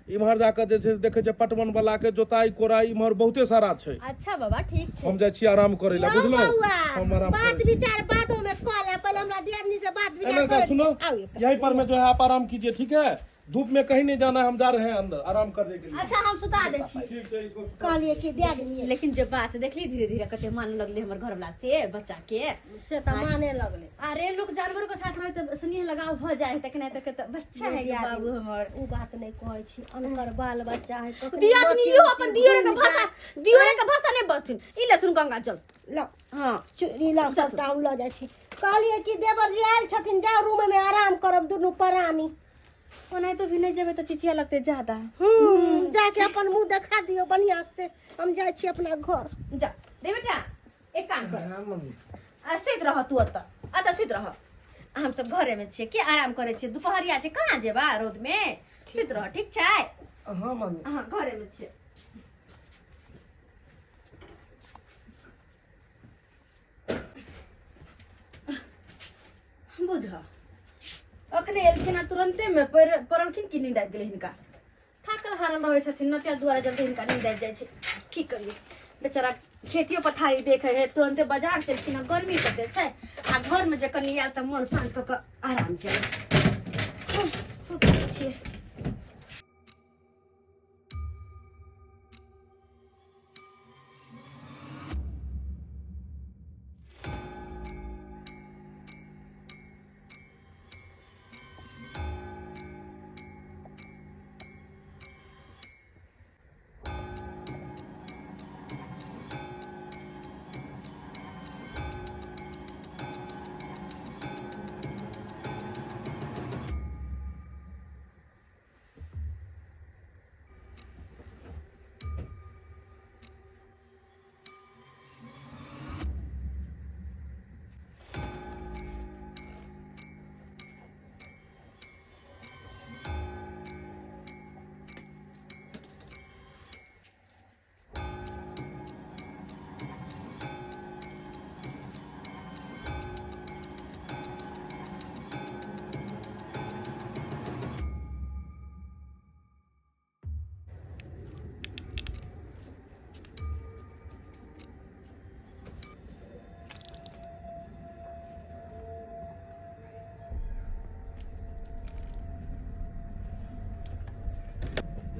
इम्हर जाकऽ जे छै से देखै छै पटवन वाला के जोताई कोराई, इम्हर बहुते सारा छै। अच्छा बाबा, ठीक छै। हम जाइ छी आराम करै लए, बुझलहुँ? हम आराम बात करै छी। विचार बादो में कऽ लेब, पहिले हमरा दियादनी से बात विचार एना कर। सुनो, आउ। यहीं पर में जो है आप आराम कीजिए, ठीक है? धूप में कहीं नहीं जाना है, हम जा रहे हैं अंदर आराम करने के लिए। अच्छा, हम सुता दै छी। ठीक छै, इसको कहलियै कि दियादनी। लेकिन जे बात देखली, धीरे धीरे कते मान लगले हमर घरवाला से बच्चा के। से तऽ माने लगलै। अरे लोग जानवर के साथ रहे तऽ स्नेह लगाव भऽ जाइ है, तखने तक तऽ बच्चा है दियादनी, बाबू हमर। ओ बात नहि कहै छी, अनकर बाल बच्चा है कखनी दियादनी मथी इहो उथी अपन दियोरे के घुमि भाषा, जाय। दियोरे के भाषा नहि बजथिन। ई लेथुन गंगा जल। लऽ। हाँ। चूड़ी लऽ, सबटा हम लऽ जाइ छी। कहलियै कि देवर जी आयल छथिन, जाउ रूम में आराम करब दुनू प्राणी। ओनाहितो भी नहि जेबै तऽ चिचिया लगतै ज्यादा। हूँ, जाके अपन मुंह देखा दियौ बढ़िआँ से, हम जाइ छी अपना घर। जा रे बेटा, एक काम कर। हाँ मम्मी। आ सुति रह तू ओतऽ, एतऽ सुति रह। आ हमसब घरेमे छियै के आराम करै छियै, दुपहरिया छै, कहाँ जेबा रौदमे? सुति रह, ठीक छै? हाँ मम्मी। हाँ, घरेमे छियै। बुझ अखने एलखिन आ तुरन्तेमे पड़लखिन कि नींद आबि गेलै हिनका। थाकल हारल रहै छथिन न, ताहि दुआरे जल्दी हिनका नींद आबि जाइ छै। की करियै, बेचारा खेतियो पथारी देखै है, तुरन्ते बाजार से एलखिन हँ। गर्मी कते छै आ घरमे जे कनि आयल तऽ मन शान्त कऽ कऽ आराम केलक। सुतै छियै।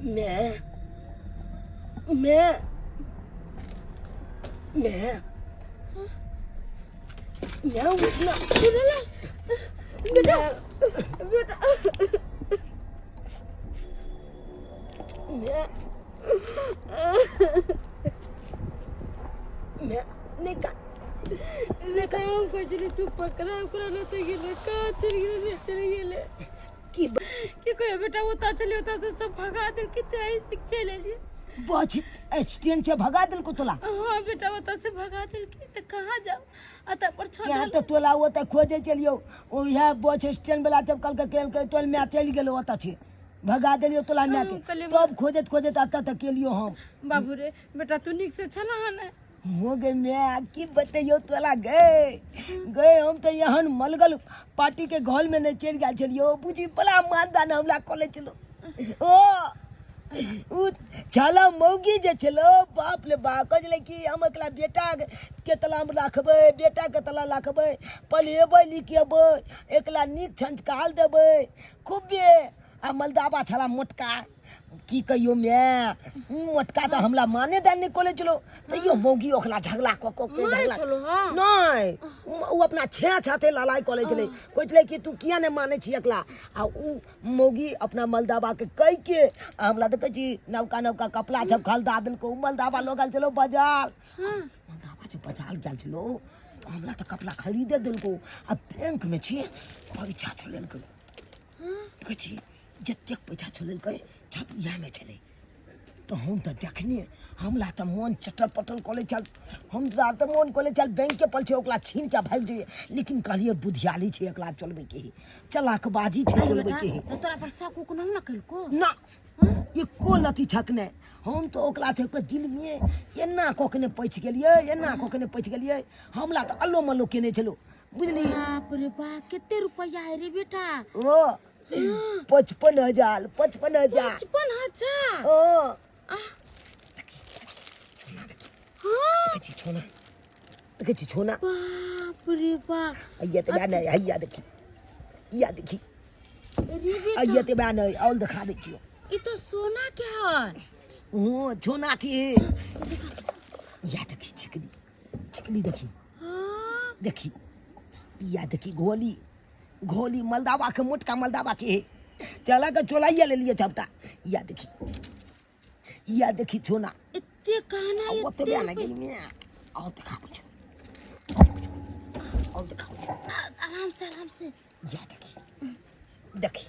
मैं मैं मैं मैं उठना बेटा बेटा मैं मैं नहीं का बेटा हम कहै छलियै तू पकड़ा ओकरा नहि तऽ गेलै कहाँ चलि गेलै नहि चलि गेलै की की कहियो बेटा ओतऽ चलियै ओतऽ से सब भगा देलकै तऽ एहि से चलि एलियै बच स्टैंड से भगा देलको तोला हाँ बेटा ओतऽ से भगा देलकै तऽ कहाँ जाउ आ तब पर छोड़ यहाँ तऽ तोला ओतऽ खोजे चलियौ ओ इएह बस स्टैंड वाला जब कल के केलकै तोल माय चलि गेलो ओतऽ छै भगा देलियौ तोला माय के हम कहलियै, तब खोजैत खोजैत एतऽ तक केलियौ हम बाबू रे बेटा तू नीक से छला हन हो गे माय की बतैयौ तोला गए गए हम तऽ एहन मलगल पार्टी के घर में नहि चलि गेल छलियौ बुझी बड़ा मानदान हमरा कॉलेज छलो ओ उ छला मौगी जे छलो बाप रे बाप कहै छलै कि हम एकला बेटा के तला हम राखबै बेटा के तला राखबै पढ़ेबै लिखेबै एकला नीक संस्कार देबै खूबे आ मलदाबा छला मोटका की कहियो माय मोटका तऽ हमरा माने दान नहि कॉलेज छलो तैयो मौगी ओकरा झगड़ा कऽ कऽ के झगड़ा नहि ओ अपना छे छाते लड़ाइ कऽ लै छलै कहै छलै कि तू किया नहि मानै छी एकला आ उ मौगी अपना मलदाबा के कहि के आ हमरा देखै छी नवका नवका कपड़ा सब खरीदा देलको उ मलदाबा लऽ गेल छलो बाजार मलदाबा जे बाजार गेल छलो तऽ हमरा तऽ कपड़ा खरीदे देलको आ बैंक में छी पैसा छोड़ेलकै देखै छी जतेक पैसा छोड़ेलकै सब इएहमे छलै तऽ हम तऽ देखने हमरा तऽ मोन चटर पटर कऽ लै छल हमरा तऽ मोन कऽ लै छल बैंके पर छै ओकरा छीन के भागि जइए लेकिन कहलियै बुधियारी छै एकरा चलबैके ही चलाकबाजी छै चलबैके ही तोरा पर शक उक नहीं ना कलको ना एको लती छक नहि हम तऽ ओकरा सबके दिलमे एना कऽ के ने पैछ गेलियै एना कऽ के ने पैछ गेलियै हमरा तऽ अल्लो मल्लो केने छलो बुझली बाप रे बाप कते रुपया है रे बेटा ओ 55,000 55,000 55,000 ओ हाँ देखै छी छोना देखै छी छोना बाप रे बाप हैया तऽ बा नहि हैया देखी या देखी रे बेटा हैया तऽ बा नहि और देखा दै छियौ ई तो सोना के है ओ छोना के या देखी छिकली छिकली देखी हाँ देखी या देखी गोली घोली मलदावा के मोटका मलदावा के हे चला के चोलाइया ले लिए सबटा या देखी या देखी छोना एते कहना आ ओते एते बे ना गेल में आओ देखाबै छौ आओ देखाबै छौ आराम से आराम से या देखी देखी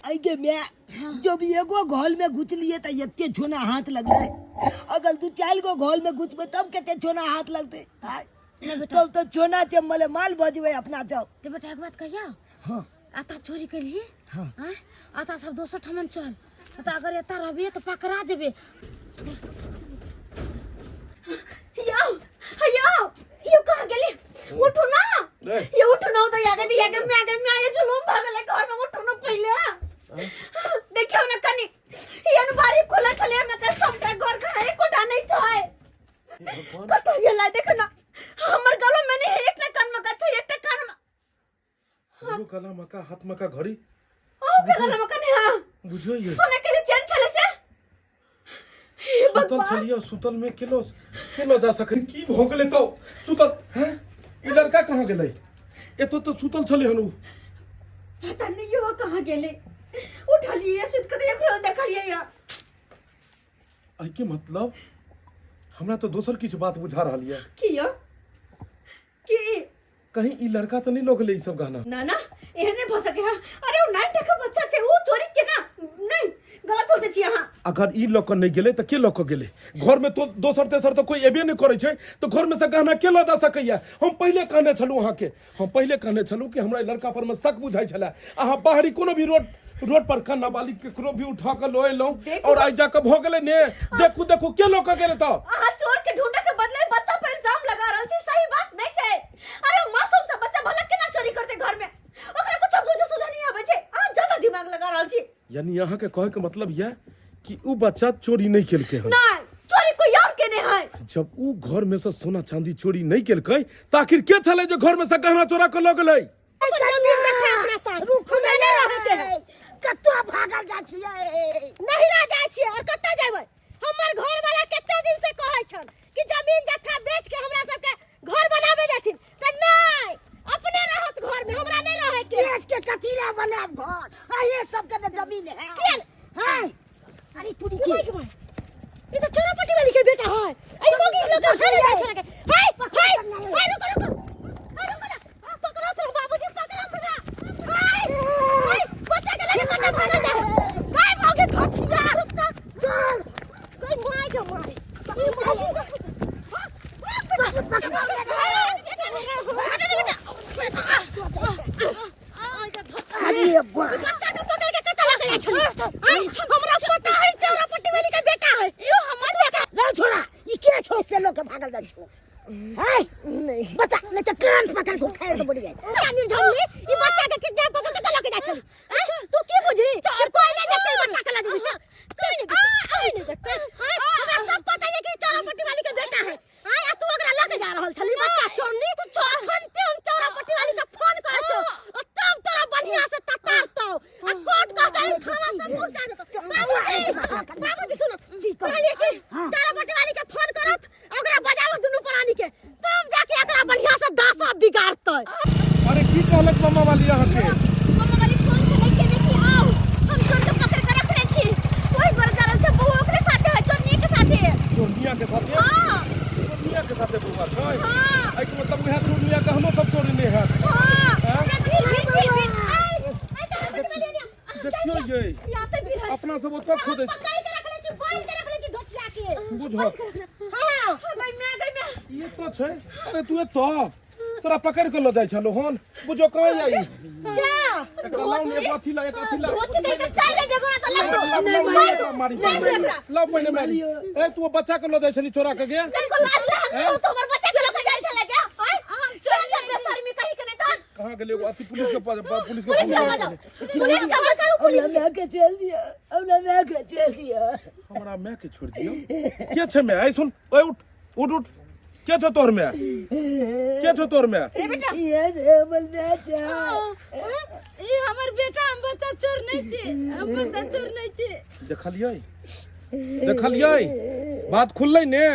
आई गे मैं जब एगो घोल में घुसलिए तऽ एते छोना हाथ लगलै अगर दू चारि गो घोल में घुसबै तब कते छोना हाथ लगतै आय तब तऽ छोना छै मले माल भऽ जेबै अपना सब रे बेटा एक बात कहिया हाँ आता चोरी केलिए हाँ। आँय आता सब दोसर ठमन चल आता अगर एता रहबे तऽ पकड़ा जेबे यो यो यो कहाँ गेली उठू ना रे। ये उठू ना तो यागे दिया के मैं आगे मैं आगे जुलूम भागले घर में उठू ना पहले देखियो ना कनी ये न बारी खुला छले मैं के सबटा घर घर एकोटा नहीं छै कतऽ गेलै देखो ना हमर गलो में नहीं एकटा कान में का छै एकटा कान में हमरो गला मका हाथ मका घड़ी अहू के गला में कने हां बुझियो ये सोना के जे चैन छले से हे सुतल भगवान छलियो सुतल में केलो केलो जा सके की भऽ गेलै तो सुतल हैं ई लड़का कहाँ गेलै एतो तो सुतल छलै हन उ पता नहीं यो कहाँ गेलै उठलिए सुत के देखलो देखलिए या एहिके मतलब हमरा तऽ दोसर किछु बात बुझा रहल यऽ किया की कहीं ई लड़का तऽ नहि लऽ गेलै ई सब गहना ना ना एहन नहि भऽ सकै है अरे ओ 9 टका बच्चा छै ओ चोरी केना नहीं गलत सोचै छी अहाँ अगर ई लऽ कऽ नहि गेलै तऽ के लऽ कऽ गेलै घरमे तो दोसर तेसर तऽ कोइ एबे नहि करै छै तऽ घरमे से गहना के लऽ जा सकैया हम पहिले कहने छलहुँ अहाँके हम पहिले कहने छलहुँ कि हमरा ई लड़का पर मे शक बुझाइ छलै अहाँ बाहरी कोनो भी रोड रोड पर का नाबालिग केकरो भी उठा के लऽ एलहुँ और आइ जाके भऽ गेलै ने देखू देखू के लऽ कऽ गेलै तऽ अहाँ चोर के ढूंढे के बदले बच्चा पर इल्जाम लगा रहल छी सही बात नहीं छै अरे ओ मासूम सा बच्चा भला केना चोरी करते घर में ओकरा कुछ बुझे सुझे नहीं आबै छै अहाँ ज्यादा दिमाग लगा रहल छी यानी अहाँ के कहे के मतलब यह कि उ बच्चा चोरी नहीं केलकै हन नहीं चोरी कोई और केने है जब उ घर में से सोना चांदी चोरी नहीं केलकै तऽ आखिर के छलै जे घर में से गहना चोरा के लऽ गेलै रुकू हमरा नहि रहै के है। कतऽ भागल जाइ छियै नहिरा जाइ छियै और कतऽ जेबै हमर घर वाला कते दिन से कहै छल कि जमीन जथा बेच के तुरी के। ई त चोरापट्टी वाली के बेटा है। आई मोगी लोग के हारे जाय छोरा के। हाय हाय हाय, रुको रुको, हाय रुको ना। आ, पकड़ो तो बाबूजी, पकड़ो तो ना। हाय हाय, बच्चा के लगे कन्ने भागल जाय। हाय मोगी धोछिया, रुक ना, चल गई माय के माय। ई मोगी अरे बा, बच्चा के पकड़ के कता लगे जाय छली? आय, हमरा पता है चोरापट्टी वाली के बेटा है। यो हमर बेटा रे छोरा, ई के छौ से लोग के भागल जाइ छौ? है नहीं। बता, नहीं तो कान पकड़ के उखाड़ के बोली जाइ। निर्झमनी, ई बच्चा के किडनैप क के कता लगे जाय छली? तू की बुझी कि कोई नहीं देखते? बच्चा के लगे कोई नहीं देखते, कोई नहीं देखते। हमरा सब पता है कि चोरापट्टी वाली के बेटा है। आय, आ तू ओकरा लगे जा रहल छली बच्चा चोरनी। अखनते हम चोरापट्टी वाली के फोन करै छौ, आ तब तोरा बढ़िया से ततारतौ आ कोर्ट कचहरी थाना सब पहुंचा देतौ। बाबूजी, बाबूजी सुनो, कहलिए कि चोरापट्टी वाली के फोन करत, ओकरा बजाबो दुनू प्राणी के, तब जाके एकरा बढ़िया से दासा बिगाड़तै। अरे की कहलक मामा वाली अहाँके? मामा वाली फोन छलै के कि आओ, हम चोर के पकड़ के रखने छी। ओहि दुआरे जा रहल छै, बौआ ओकरे साथे है, चोरनी के साथे। चोरनिया के साथे? हाँ। चोरनिया के साथे बौआ छै? हाँ। एहिके मतलब उएह चोरनिया के हमो सब चोरी नहि हैत? हाँ। हैं? भीड़ भीड़ भीड़ भीड़, आइ आइ तऽ बेटा ले लिया। देखियौ ये यहाँ तऽ भीड़ है। अपना सब ओतऽ खोदै। पकड़ के रखले छी, बांध के रखले छी धोछिया के। बुझत। हां। गई मैं, गई मैं। ई एतऽ छै। अरे तू एतऽ, तोरा पकड़ के लऽ जाइ छलौ हन। बुझो कहाँ जाइ। जा। एकरा लाउ ने, एगो अथी ला, एक अथी ला। धोची कहि के चारि डेगोरा तऽ लगतो। लाउ, लाउ, लाउ, एकरा मारी। नहीं दू एकरा। लाउ पहिने मारी। ए, तू ओ बच्चा के लऽ जाइ छली चोरा के गे? तनिको लाज लहस नहीं तो हमर बच्चा के लऽ के जाइ छलै के? आँय, हम चोर जब बेशर्मी कही के नहीं तऽ कहाँ गेलै? एगो अथी पुलिस के पास, पुलिस के पुलिस फोन के करू। बजाओ, पुलिस के बजाओ, पुलिस। हमरा माय के चल दिया, हमरा माय के चल दिया। हमरा माय के छोड़ दियौ? के छै माय? ऐ सुन, ओए उठ उठ उठ। के छौ तोहर माय? के छौ तोहर माय? ये रे हमर माय छै। ई हमर बेटा, हम बच्चा चोर नहीं छी, हम बच्चा चोर नहीं छी। देखलियै, देखलियै, बात खुललै ने?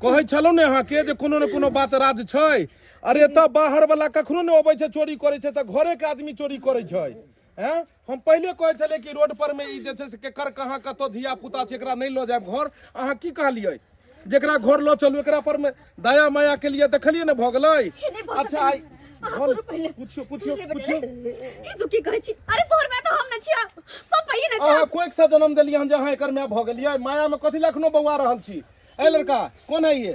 कहै छलहुँ ने अहाँके जे कोनो ने कोनो बात राज छै। अरे तऽ बाहर वाला कखनो ने अबै छै चोरी करै छै, तऽ घरे के आदमी चोरी करै छै। हैं, हम पहिले कहै छलियै कि रोड पर में ई जे छै से केकर कहाँ कतऽ धिया पुता छै, एकरा नहि लऽ जायब घर। अहाँ की कहलियै? जेकरा घर लऽ चलू, एकरा पर में दया माया के लिए। देखलियै ने, भऽ गेलै। अच्छा, आइ अहाँ सुनू पहिले। पुछियौ, पुछियौ। पहिले बेटा पुछियौ। रे, ई तू की कहै छी? अरे तोहर माय तऽ हम नहि छियै, पापा ई नहि अहाँ छै। कोइक से जन्म देलियै हन जे अहाँ एकर माय भऽ गेलियै? माया में कथी लए एखनो बौआ रहल छी? ए लड़का, कौन है ये?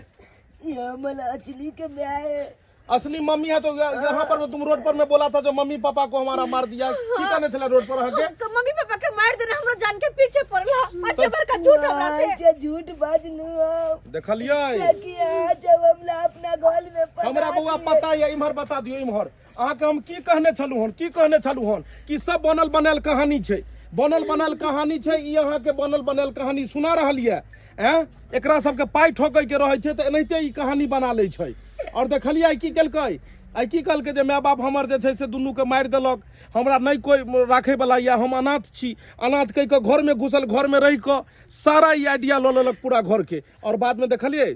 ये हमर असली के माय है। असली मम्मी है तो यहाँ पर तुम रोड पर में बोला था जो मम्मी पापा को हमारा मार दिया, की कहने छला रोड पर अहाँके? हम मम्मी पापा के मार देने हमरा जान के पीछे पड़ला, अते बड़का झूठ हमरा से। अच्छा झूठ बाजलू हम? देखलियै? कि आज हमरा अपना घर में पना हमरा बौआ दिए। पता ये। इम्हर बता दियौ, इम्हर अहाँके हम की कहने छलहुँ हन? की कहने छलहुँ हन कि सब बनल बनायल कहानी छै, बनल बनायल कहानी छै। ई अहाँके बनल बनायल कहानी सुना रहल यऽ। एँ, एकरा सबके पाइ ठोकै के रहै छै तऽ एनाहिते ई कहानी बना लै छै। आओर देखलियै आइ की केलकै? आइ की कहलकै जे माय बाप हमर जे छै से दुनूके मारि देलक, हमरा नहि कोइ राखैवला यऽ, हम अनाथ छी। अनाथ कहि कऽ घरमे घुसल, घरमे रहि कऽ सारा ई आइडिया लऽ लेलक पूरा घरके। आओर बादमे देखलियै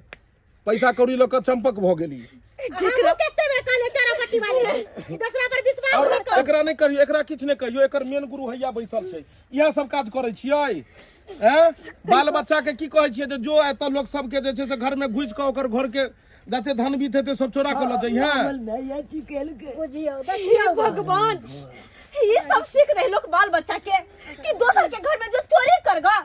पैसा कौड़ी लऽ कऽ चम्पक भऽ गेली। हमहूँ कते बेर कहलियै चोरापट्टी वाली के, दोसरा पर विश्वास और नहि कर। एकरा नहि कहियौ, एकरा किछु नहि कहियौ। एकर मेन गुरु हैया बैसल छै। इएह सब काज करै छियै? एँ, बाल बच्चा के की कहै छियै जे जो एतऽ लोक सबके जे छै से घर में घुसि कऽ ओकर घर के जते धन बीत हेतै सब चोरा कऽ लऽ जइहे? हमर माय चिकेल के। बुझियौ, देखियौ। हे भगवान, ये सब सीख रहे लोग बाल बच्चा के कि दोसर के घर में जो चोरी करगा।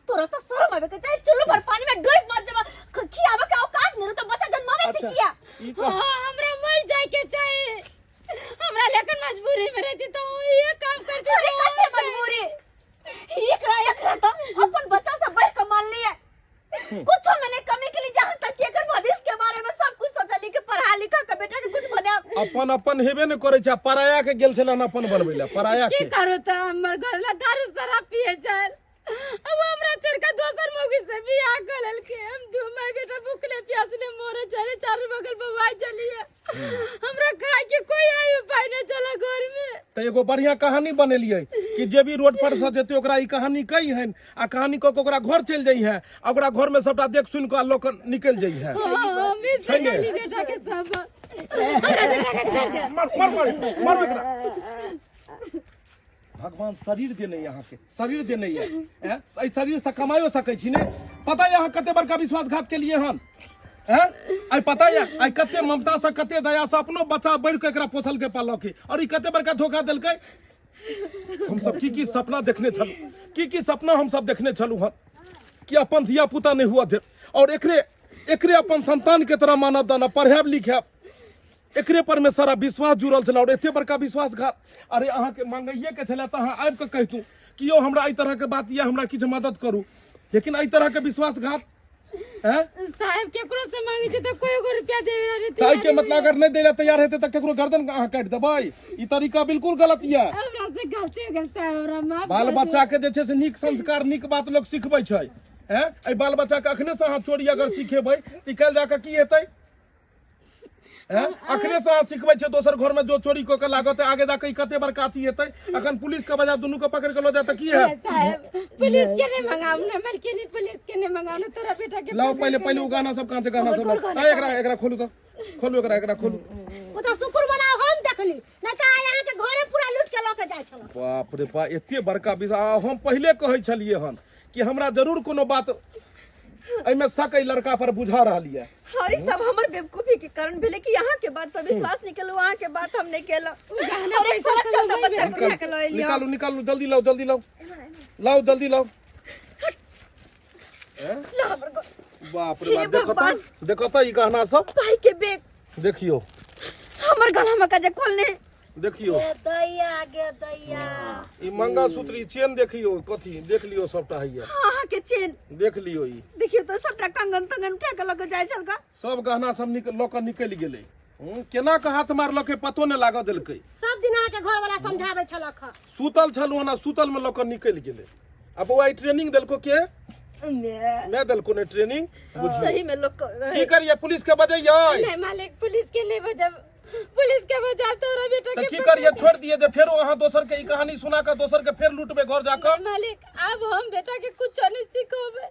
तोरा तो शर्म आवे के चाहे, चुल्लू भर पानी में डूब मर जबा, खियावे के औकात नहीं रहे तो बच्चा जन्मावे छै किया? ई कह- हाँ, हमरा मर जाए के चाही। हमरा लेकिन मजबूरी में रहती तो हम ये काम करती। अरे तो कते मजबूरी? एकरा एकरा तो अपन बच्चा से बढ़ के मान लिया, कुछ मैंने कमी के लिए, जहां तक कि एकर भविष्य के बारे में सब कुछ सोचली कि पढ़ा लिखा के बेटा के कुछ बना। अपन अपन हेबे ने करै छै आ पराया के गेल छलन अपन बनबै लए, पराया की के। करू त हमर घर ला दारू शराब पिए चल, अब हमरा छोड़ के दोसर मौगी से बियाह कर लेलके। हम दू माय बेटा भूखले प्यासले मरे चले, चारू बगल बौआइ चलिए, हमरा खाए के कोई आय उपाय नहीं चला घर में। तऽ एगो बढ़िया कहानी बनेलियै कि जे भी रोड पर से जेतै ओकरा ई कहानी कही हन आ कहानी कऽ के ओकरा घर चलि जइहे आ ओकरा घर में सबटा देख सुनि कऽ लोक निकलि जइहे। हाँ, हम भी छै ने? सिखाली बेटा के सब, हमरा बेटा के छोड़ दे। मार मार मार मार एकरा। भगवान शरीर देने यऽ अहाँके, शरीर देने यऽ, हैं? एहि शरीरसँ कमाइयो सकै छी ने? पता यऽ अहाँ कते बड़का विश्वासघात केलियै हन, हैं? आइ पता यऽ आइ कते ममतासँ, कते दयासँ अपनो बच्चा बढ़ि कऽ एकरा पोसलकै पाललकै, आओर ई कते बड़का धोखा देलकै। हमसब की की सपना देखने छलहुँ, की की सपना हमसब देखने छलहुँ हन कि अपन धिया पुता नहि हुअ देब और एकरे एकरे अपन संतान के तरह मानब दानब, पढ़ायब लिखायब, एकरे पर में सारा विश्वास जुड़ल छल और एते बड़का विश्वासघात। अरे अहाँके मांगैये के छलै तऽ अहाँ आबि कऽ कहितहुँ कि यौ हमरा एहि तरहके बात यऽ, हमरा किछु मदद करू, लेकिन एहि तरहके विश्वासघात हैं? साहेब केकरो से मांगे छै तऽ कोई एगो रुपया देवे ला नहीं तऽ एहिके मतलब अगर नहि दै लए तैयार हेतै तऽ केकरो गर्दन अहाँ काटि देबै? ई तरीका बिल्कुल गलत यऽ। हमरा से गलती हो गेल साहेब, हमरा माफ बाल कर दियौ। बच्चा के जे छै से नीक संस्कार, नीक बात लोक सिखबै छै, हैं? एहि बाल बच्चा के अखने से अहाँ चोरी अगर सिखेबै तऽ काल्हि जाकऽ की हेतै, हैं? अखने से अहाँ सिखबै छै दोसर घर में जो चोरी कऽ के लागत, आगे जाके ई कते बड़का अथी हेतै। अखन पुलिस के बजाय दुनू के पकड़ के लऽ जाय तऽ की हैत? साहेब पुलिस के नहीं मंगाऊ ना, मलकिनी पुलिस के नहीं मंगाऊ ना, तोरा बेटा के लाओ पकड़ पहले के पहले उ गाना सब कहाँ से गाना सब लाओ। आ, एकरा एकरा खोलू तऽ, खोलू एकरा, एकरा खोलू। ओ तऽ शुक्र मनाउ हम देखली नहीं तऽ आइ अहाँके घरे पूरा लूट के लऽ के जाइ छलहुँ। बाप रे बा, एते बड़का विषय। आ हम पहिले कहै छलियै हन कि हमरा जरूर कोनो बात एहिमे शक एहि लड़का पर बुझा रहल यऽ। और ई सब हमर बेवकूफी के कारण भेलै कि अहाँ के बात पर विश्वास नहीं केलहुँ, अहाँ के बात हम नहीं केलहुँ। गहना और एक पैसा सड़क सब चलता वही बच्चा भेल। के उठा के लऽ एलियै। निकालू निकालू, जल्दी लाओ, जल्दी लाओ, लाओ जल्दी लाओ। ला हमर बाप रे बाप, हे देखो तो, भगवान। देखो तो ई गहना सब। भाई के बेग। देखियो। हमर गला में का जे खोलने। देखियो। गे दैया, गे दैया। ई मंगलसूत्र, ई चेन देखियो, कथी देख लियो सबटा हैया। हाँ, हाँ के चेन। देख लियो ई। देखियो तो सबटा कंगन तंगन उठा के लग जाय छल का। सब गहना सब लऽ के निकलि गेलै। केना के हाथ मारलकै पतो नहि लागऽ देलकै। सब दिन अहाँके घर वाला समझाबै छलक हँ। सुतल छलहुँ हन आ सुतल में लऽ के निकलि गेलै। आ बौआ ई ट्रेनिंग देलको के? मैं। मैं देलको ने ट्रेनिंग। बुझियौ। सही में लोग को- की करिए, पुलिस के बजैयै? नहीं मालिक, पुलिस के नहीं बजाब, पुलिस के बजाब तोरा बेटा तऽ के की पकड़ करिए, छोड़ दिए जे फेरो अहाँ दोसर के ई कहानी सुना के दोसर के फेर लूटबे घर जाकऽ? नहीं मालिक, अब हम बेटा के कुछ नहीं सिखोबे,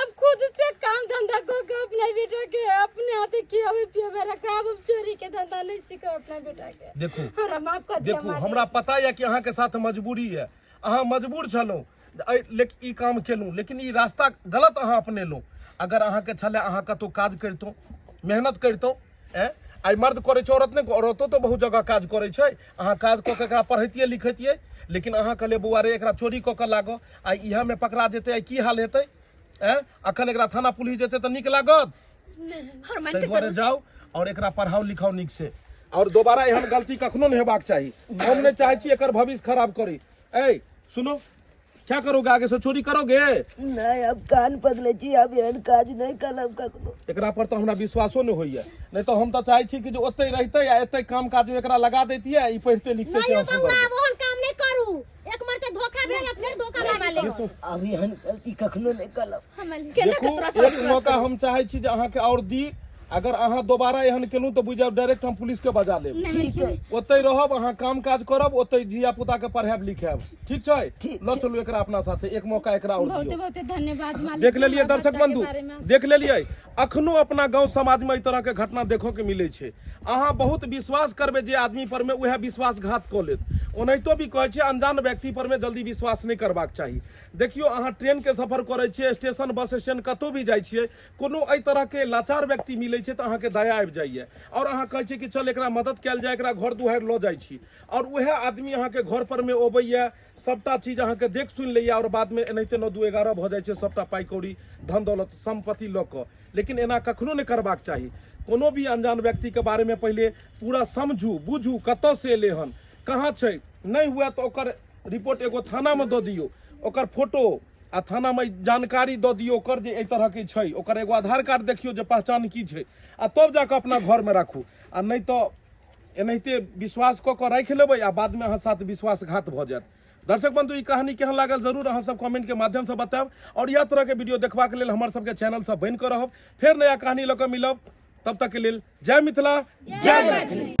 अब खुद से काम धंधा को के अपना बेटा के अपने हाथे खियावे पियावे रखा। अब हम चोरी के धंधा नहीं सीखो अपना बेटा के। देखू। हमरा माफ कर दिया देखू, मालिक। हमरा पता यऽ कि अहाँके साथ मजबूरी यऽ, अहाँ मजबूर छलहुँ लेकिन ई काम केलहुँ, लेकिन ई रास्ता गलत अहाँ अपनेलहुँ। अगर अहाँके छलै अहाँ कतहु काज करितहुँ, मेहनत करितहुँ, ऐं आइ मर्द करै छै औरत नहि, औरतो तऽ बहुत जगह काज करै छै। अहाँ काज कऽ के एकरा पढ़ैतियै लिखैतियै, लेकिन अहाँ कहलियै बौआ रे एकरा चोरी कऽ के लागऽ, आइ इएहमे पकड़ा जेतै, आइ की हाल हेतै? ऐं अखन एकरा थाना पुलिस जेतै तऽ नीक लागत? और मान ताहि के दुआरे चलू। जाउ और एकरा पढ़ाउ लिखाउ नीक से, और दोबारा एहन गलती कखनो नहि हेबाक चाही। हम नहि चाहै छी एकर भविष्य खराब करी। ऐ सुनो, क्या करोगे आगे से, चोरी करोगे? नहीं, अब कान पकड़े छी, अब एहन काज नहीं करब कखनो। एकरा पर तऽ हमरा विश्वासो नहि होइया, नहि तऽ हम तऽ चाहै छी कि जे ओतहि रहितै आ एतहि काम काज मे एकरा लगा दैतियै, ई पढ़िते लिखते नहीं केहन बौआ, सुन्दर। अब ओहन काम नहीं करू, एक मर के धोखा भेल, फेर धोखा मालिक। विश्व- अब एहन गलती कखनो नहीं करब। केना के देखू, तोरा से एक विश्वास मौका करू? हम चाहै छी जे अहाँके आओर दी, अगर अहाँ दोबारा एहन केलहुँ तऽ बुझि जाउ डायरेक्ट हम पुलिस के बजा लेब। ठीक है। ओतहि रहब अहाँ, काम काज करब ओतहि, धिया पुता के पढ़ायब लिखायब, ठीक छै? ठीक, लऽ चलू एकरा अपना साथे, एक मौका एकरा आओर बहुते दियौ। बहुते धन्यवाद मालिक। देख लेलियै हमरा दर्शक बच्चा के बंधु, बारे में। देख लेलियै, अखनो अपना गांव समाज में एहि तरह के घटना देखो के मिलै छै। अहाँ बहुत विश्वास करबै जे आदमी पर में, उएह विश्वासघात कऽ लेत। ओनाहितो भी कहै छै अनजान व्यक्ति पर में जल्दी विश्वास नहि करबाक चाही। देखियौ, अहाँ ट्रेन के सफर करै छियै, स्टेशन बस स्टैंड कतहु भी जाइ छियै, कोनो एहि तरहके लाचार व्यक्ति मिलै छै तऽ अहाँके दया आबि जाइए आओर अहाँ कहै छियै कि चल एकरा मदद कयल जाय, एकरा घर दुआरि लऽ जाइ छी, आओर उएह आदमी अहाँके घर पर में अबैए, सबटा चीज अहाँके देख सुनि लैए आओर बादमे एनाहिते 9 2 11 भऽ जाइ छै, सबटा पाइ कौड़ी धन दौलत सम्पत्ति लऽ कऽ। लेकिन एना कखनो नहि करबाक चाही। कोनो भी अनजान व्यक्तिके बारेमे पहिले पूरा समझू बुझू, कतऽ से एलै हन, कहाँ छै, नहि हुए तऽ ओकर रिपोर्ट एगो थानामे दऽ दियौ, ओकर फोटो आ थानामे जानकारी दऽ दियौ ओकर जे एहि तरहके छै, ओकर एगो आधार कार्ड देखियौ जे पहचान की छै, आ तब जाकऽ अपना घरमे राखू। आ नहि तऽ एनाहिते विश्वास कऽ कऽ राखि लेबै आ बादमे अहाँ साथ विश्वासघात भऽ जायत। दर्शक बंधु, ई कहानी केहन लागल जरूर अहाँ सब कमेंट के माध्यम से बतायब, और इएह तरह के वीडियो देखबाक लेल हमर सबके चैनल से बनि कऽ रहब। फेर नया कहानी लऽ कऽ मिलब, तब तक के लेल जय मिथिला, जय मैथिली।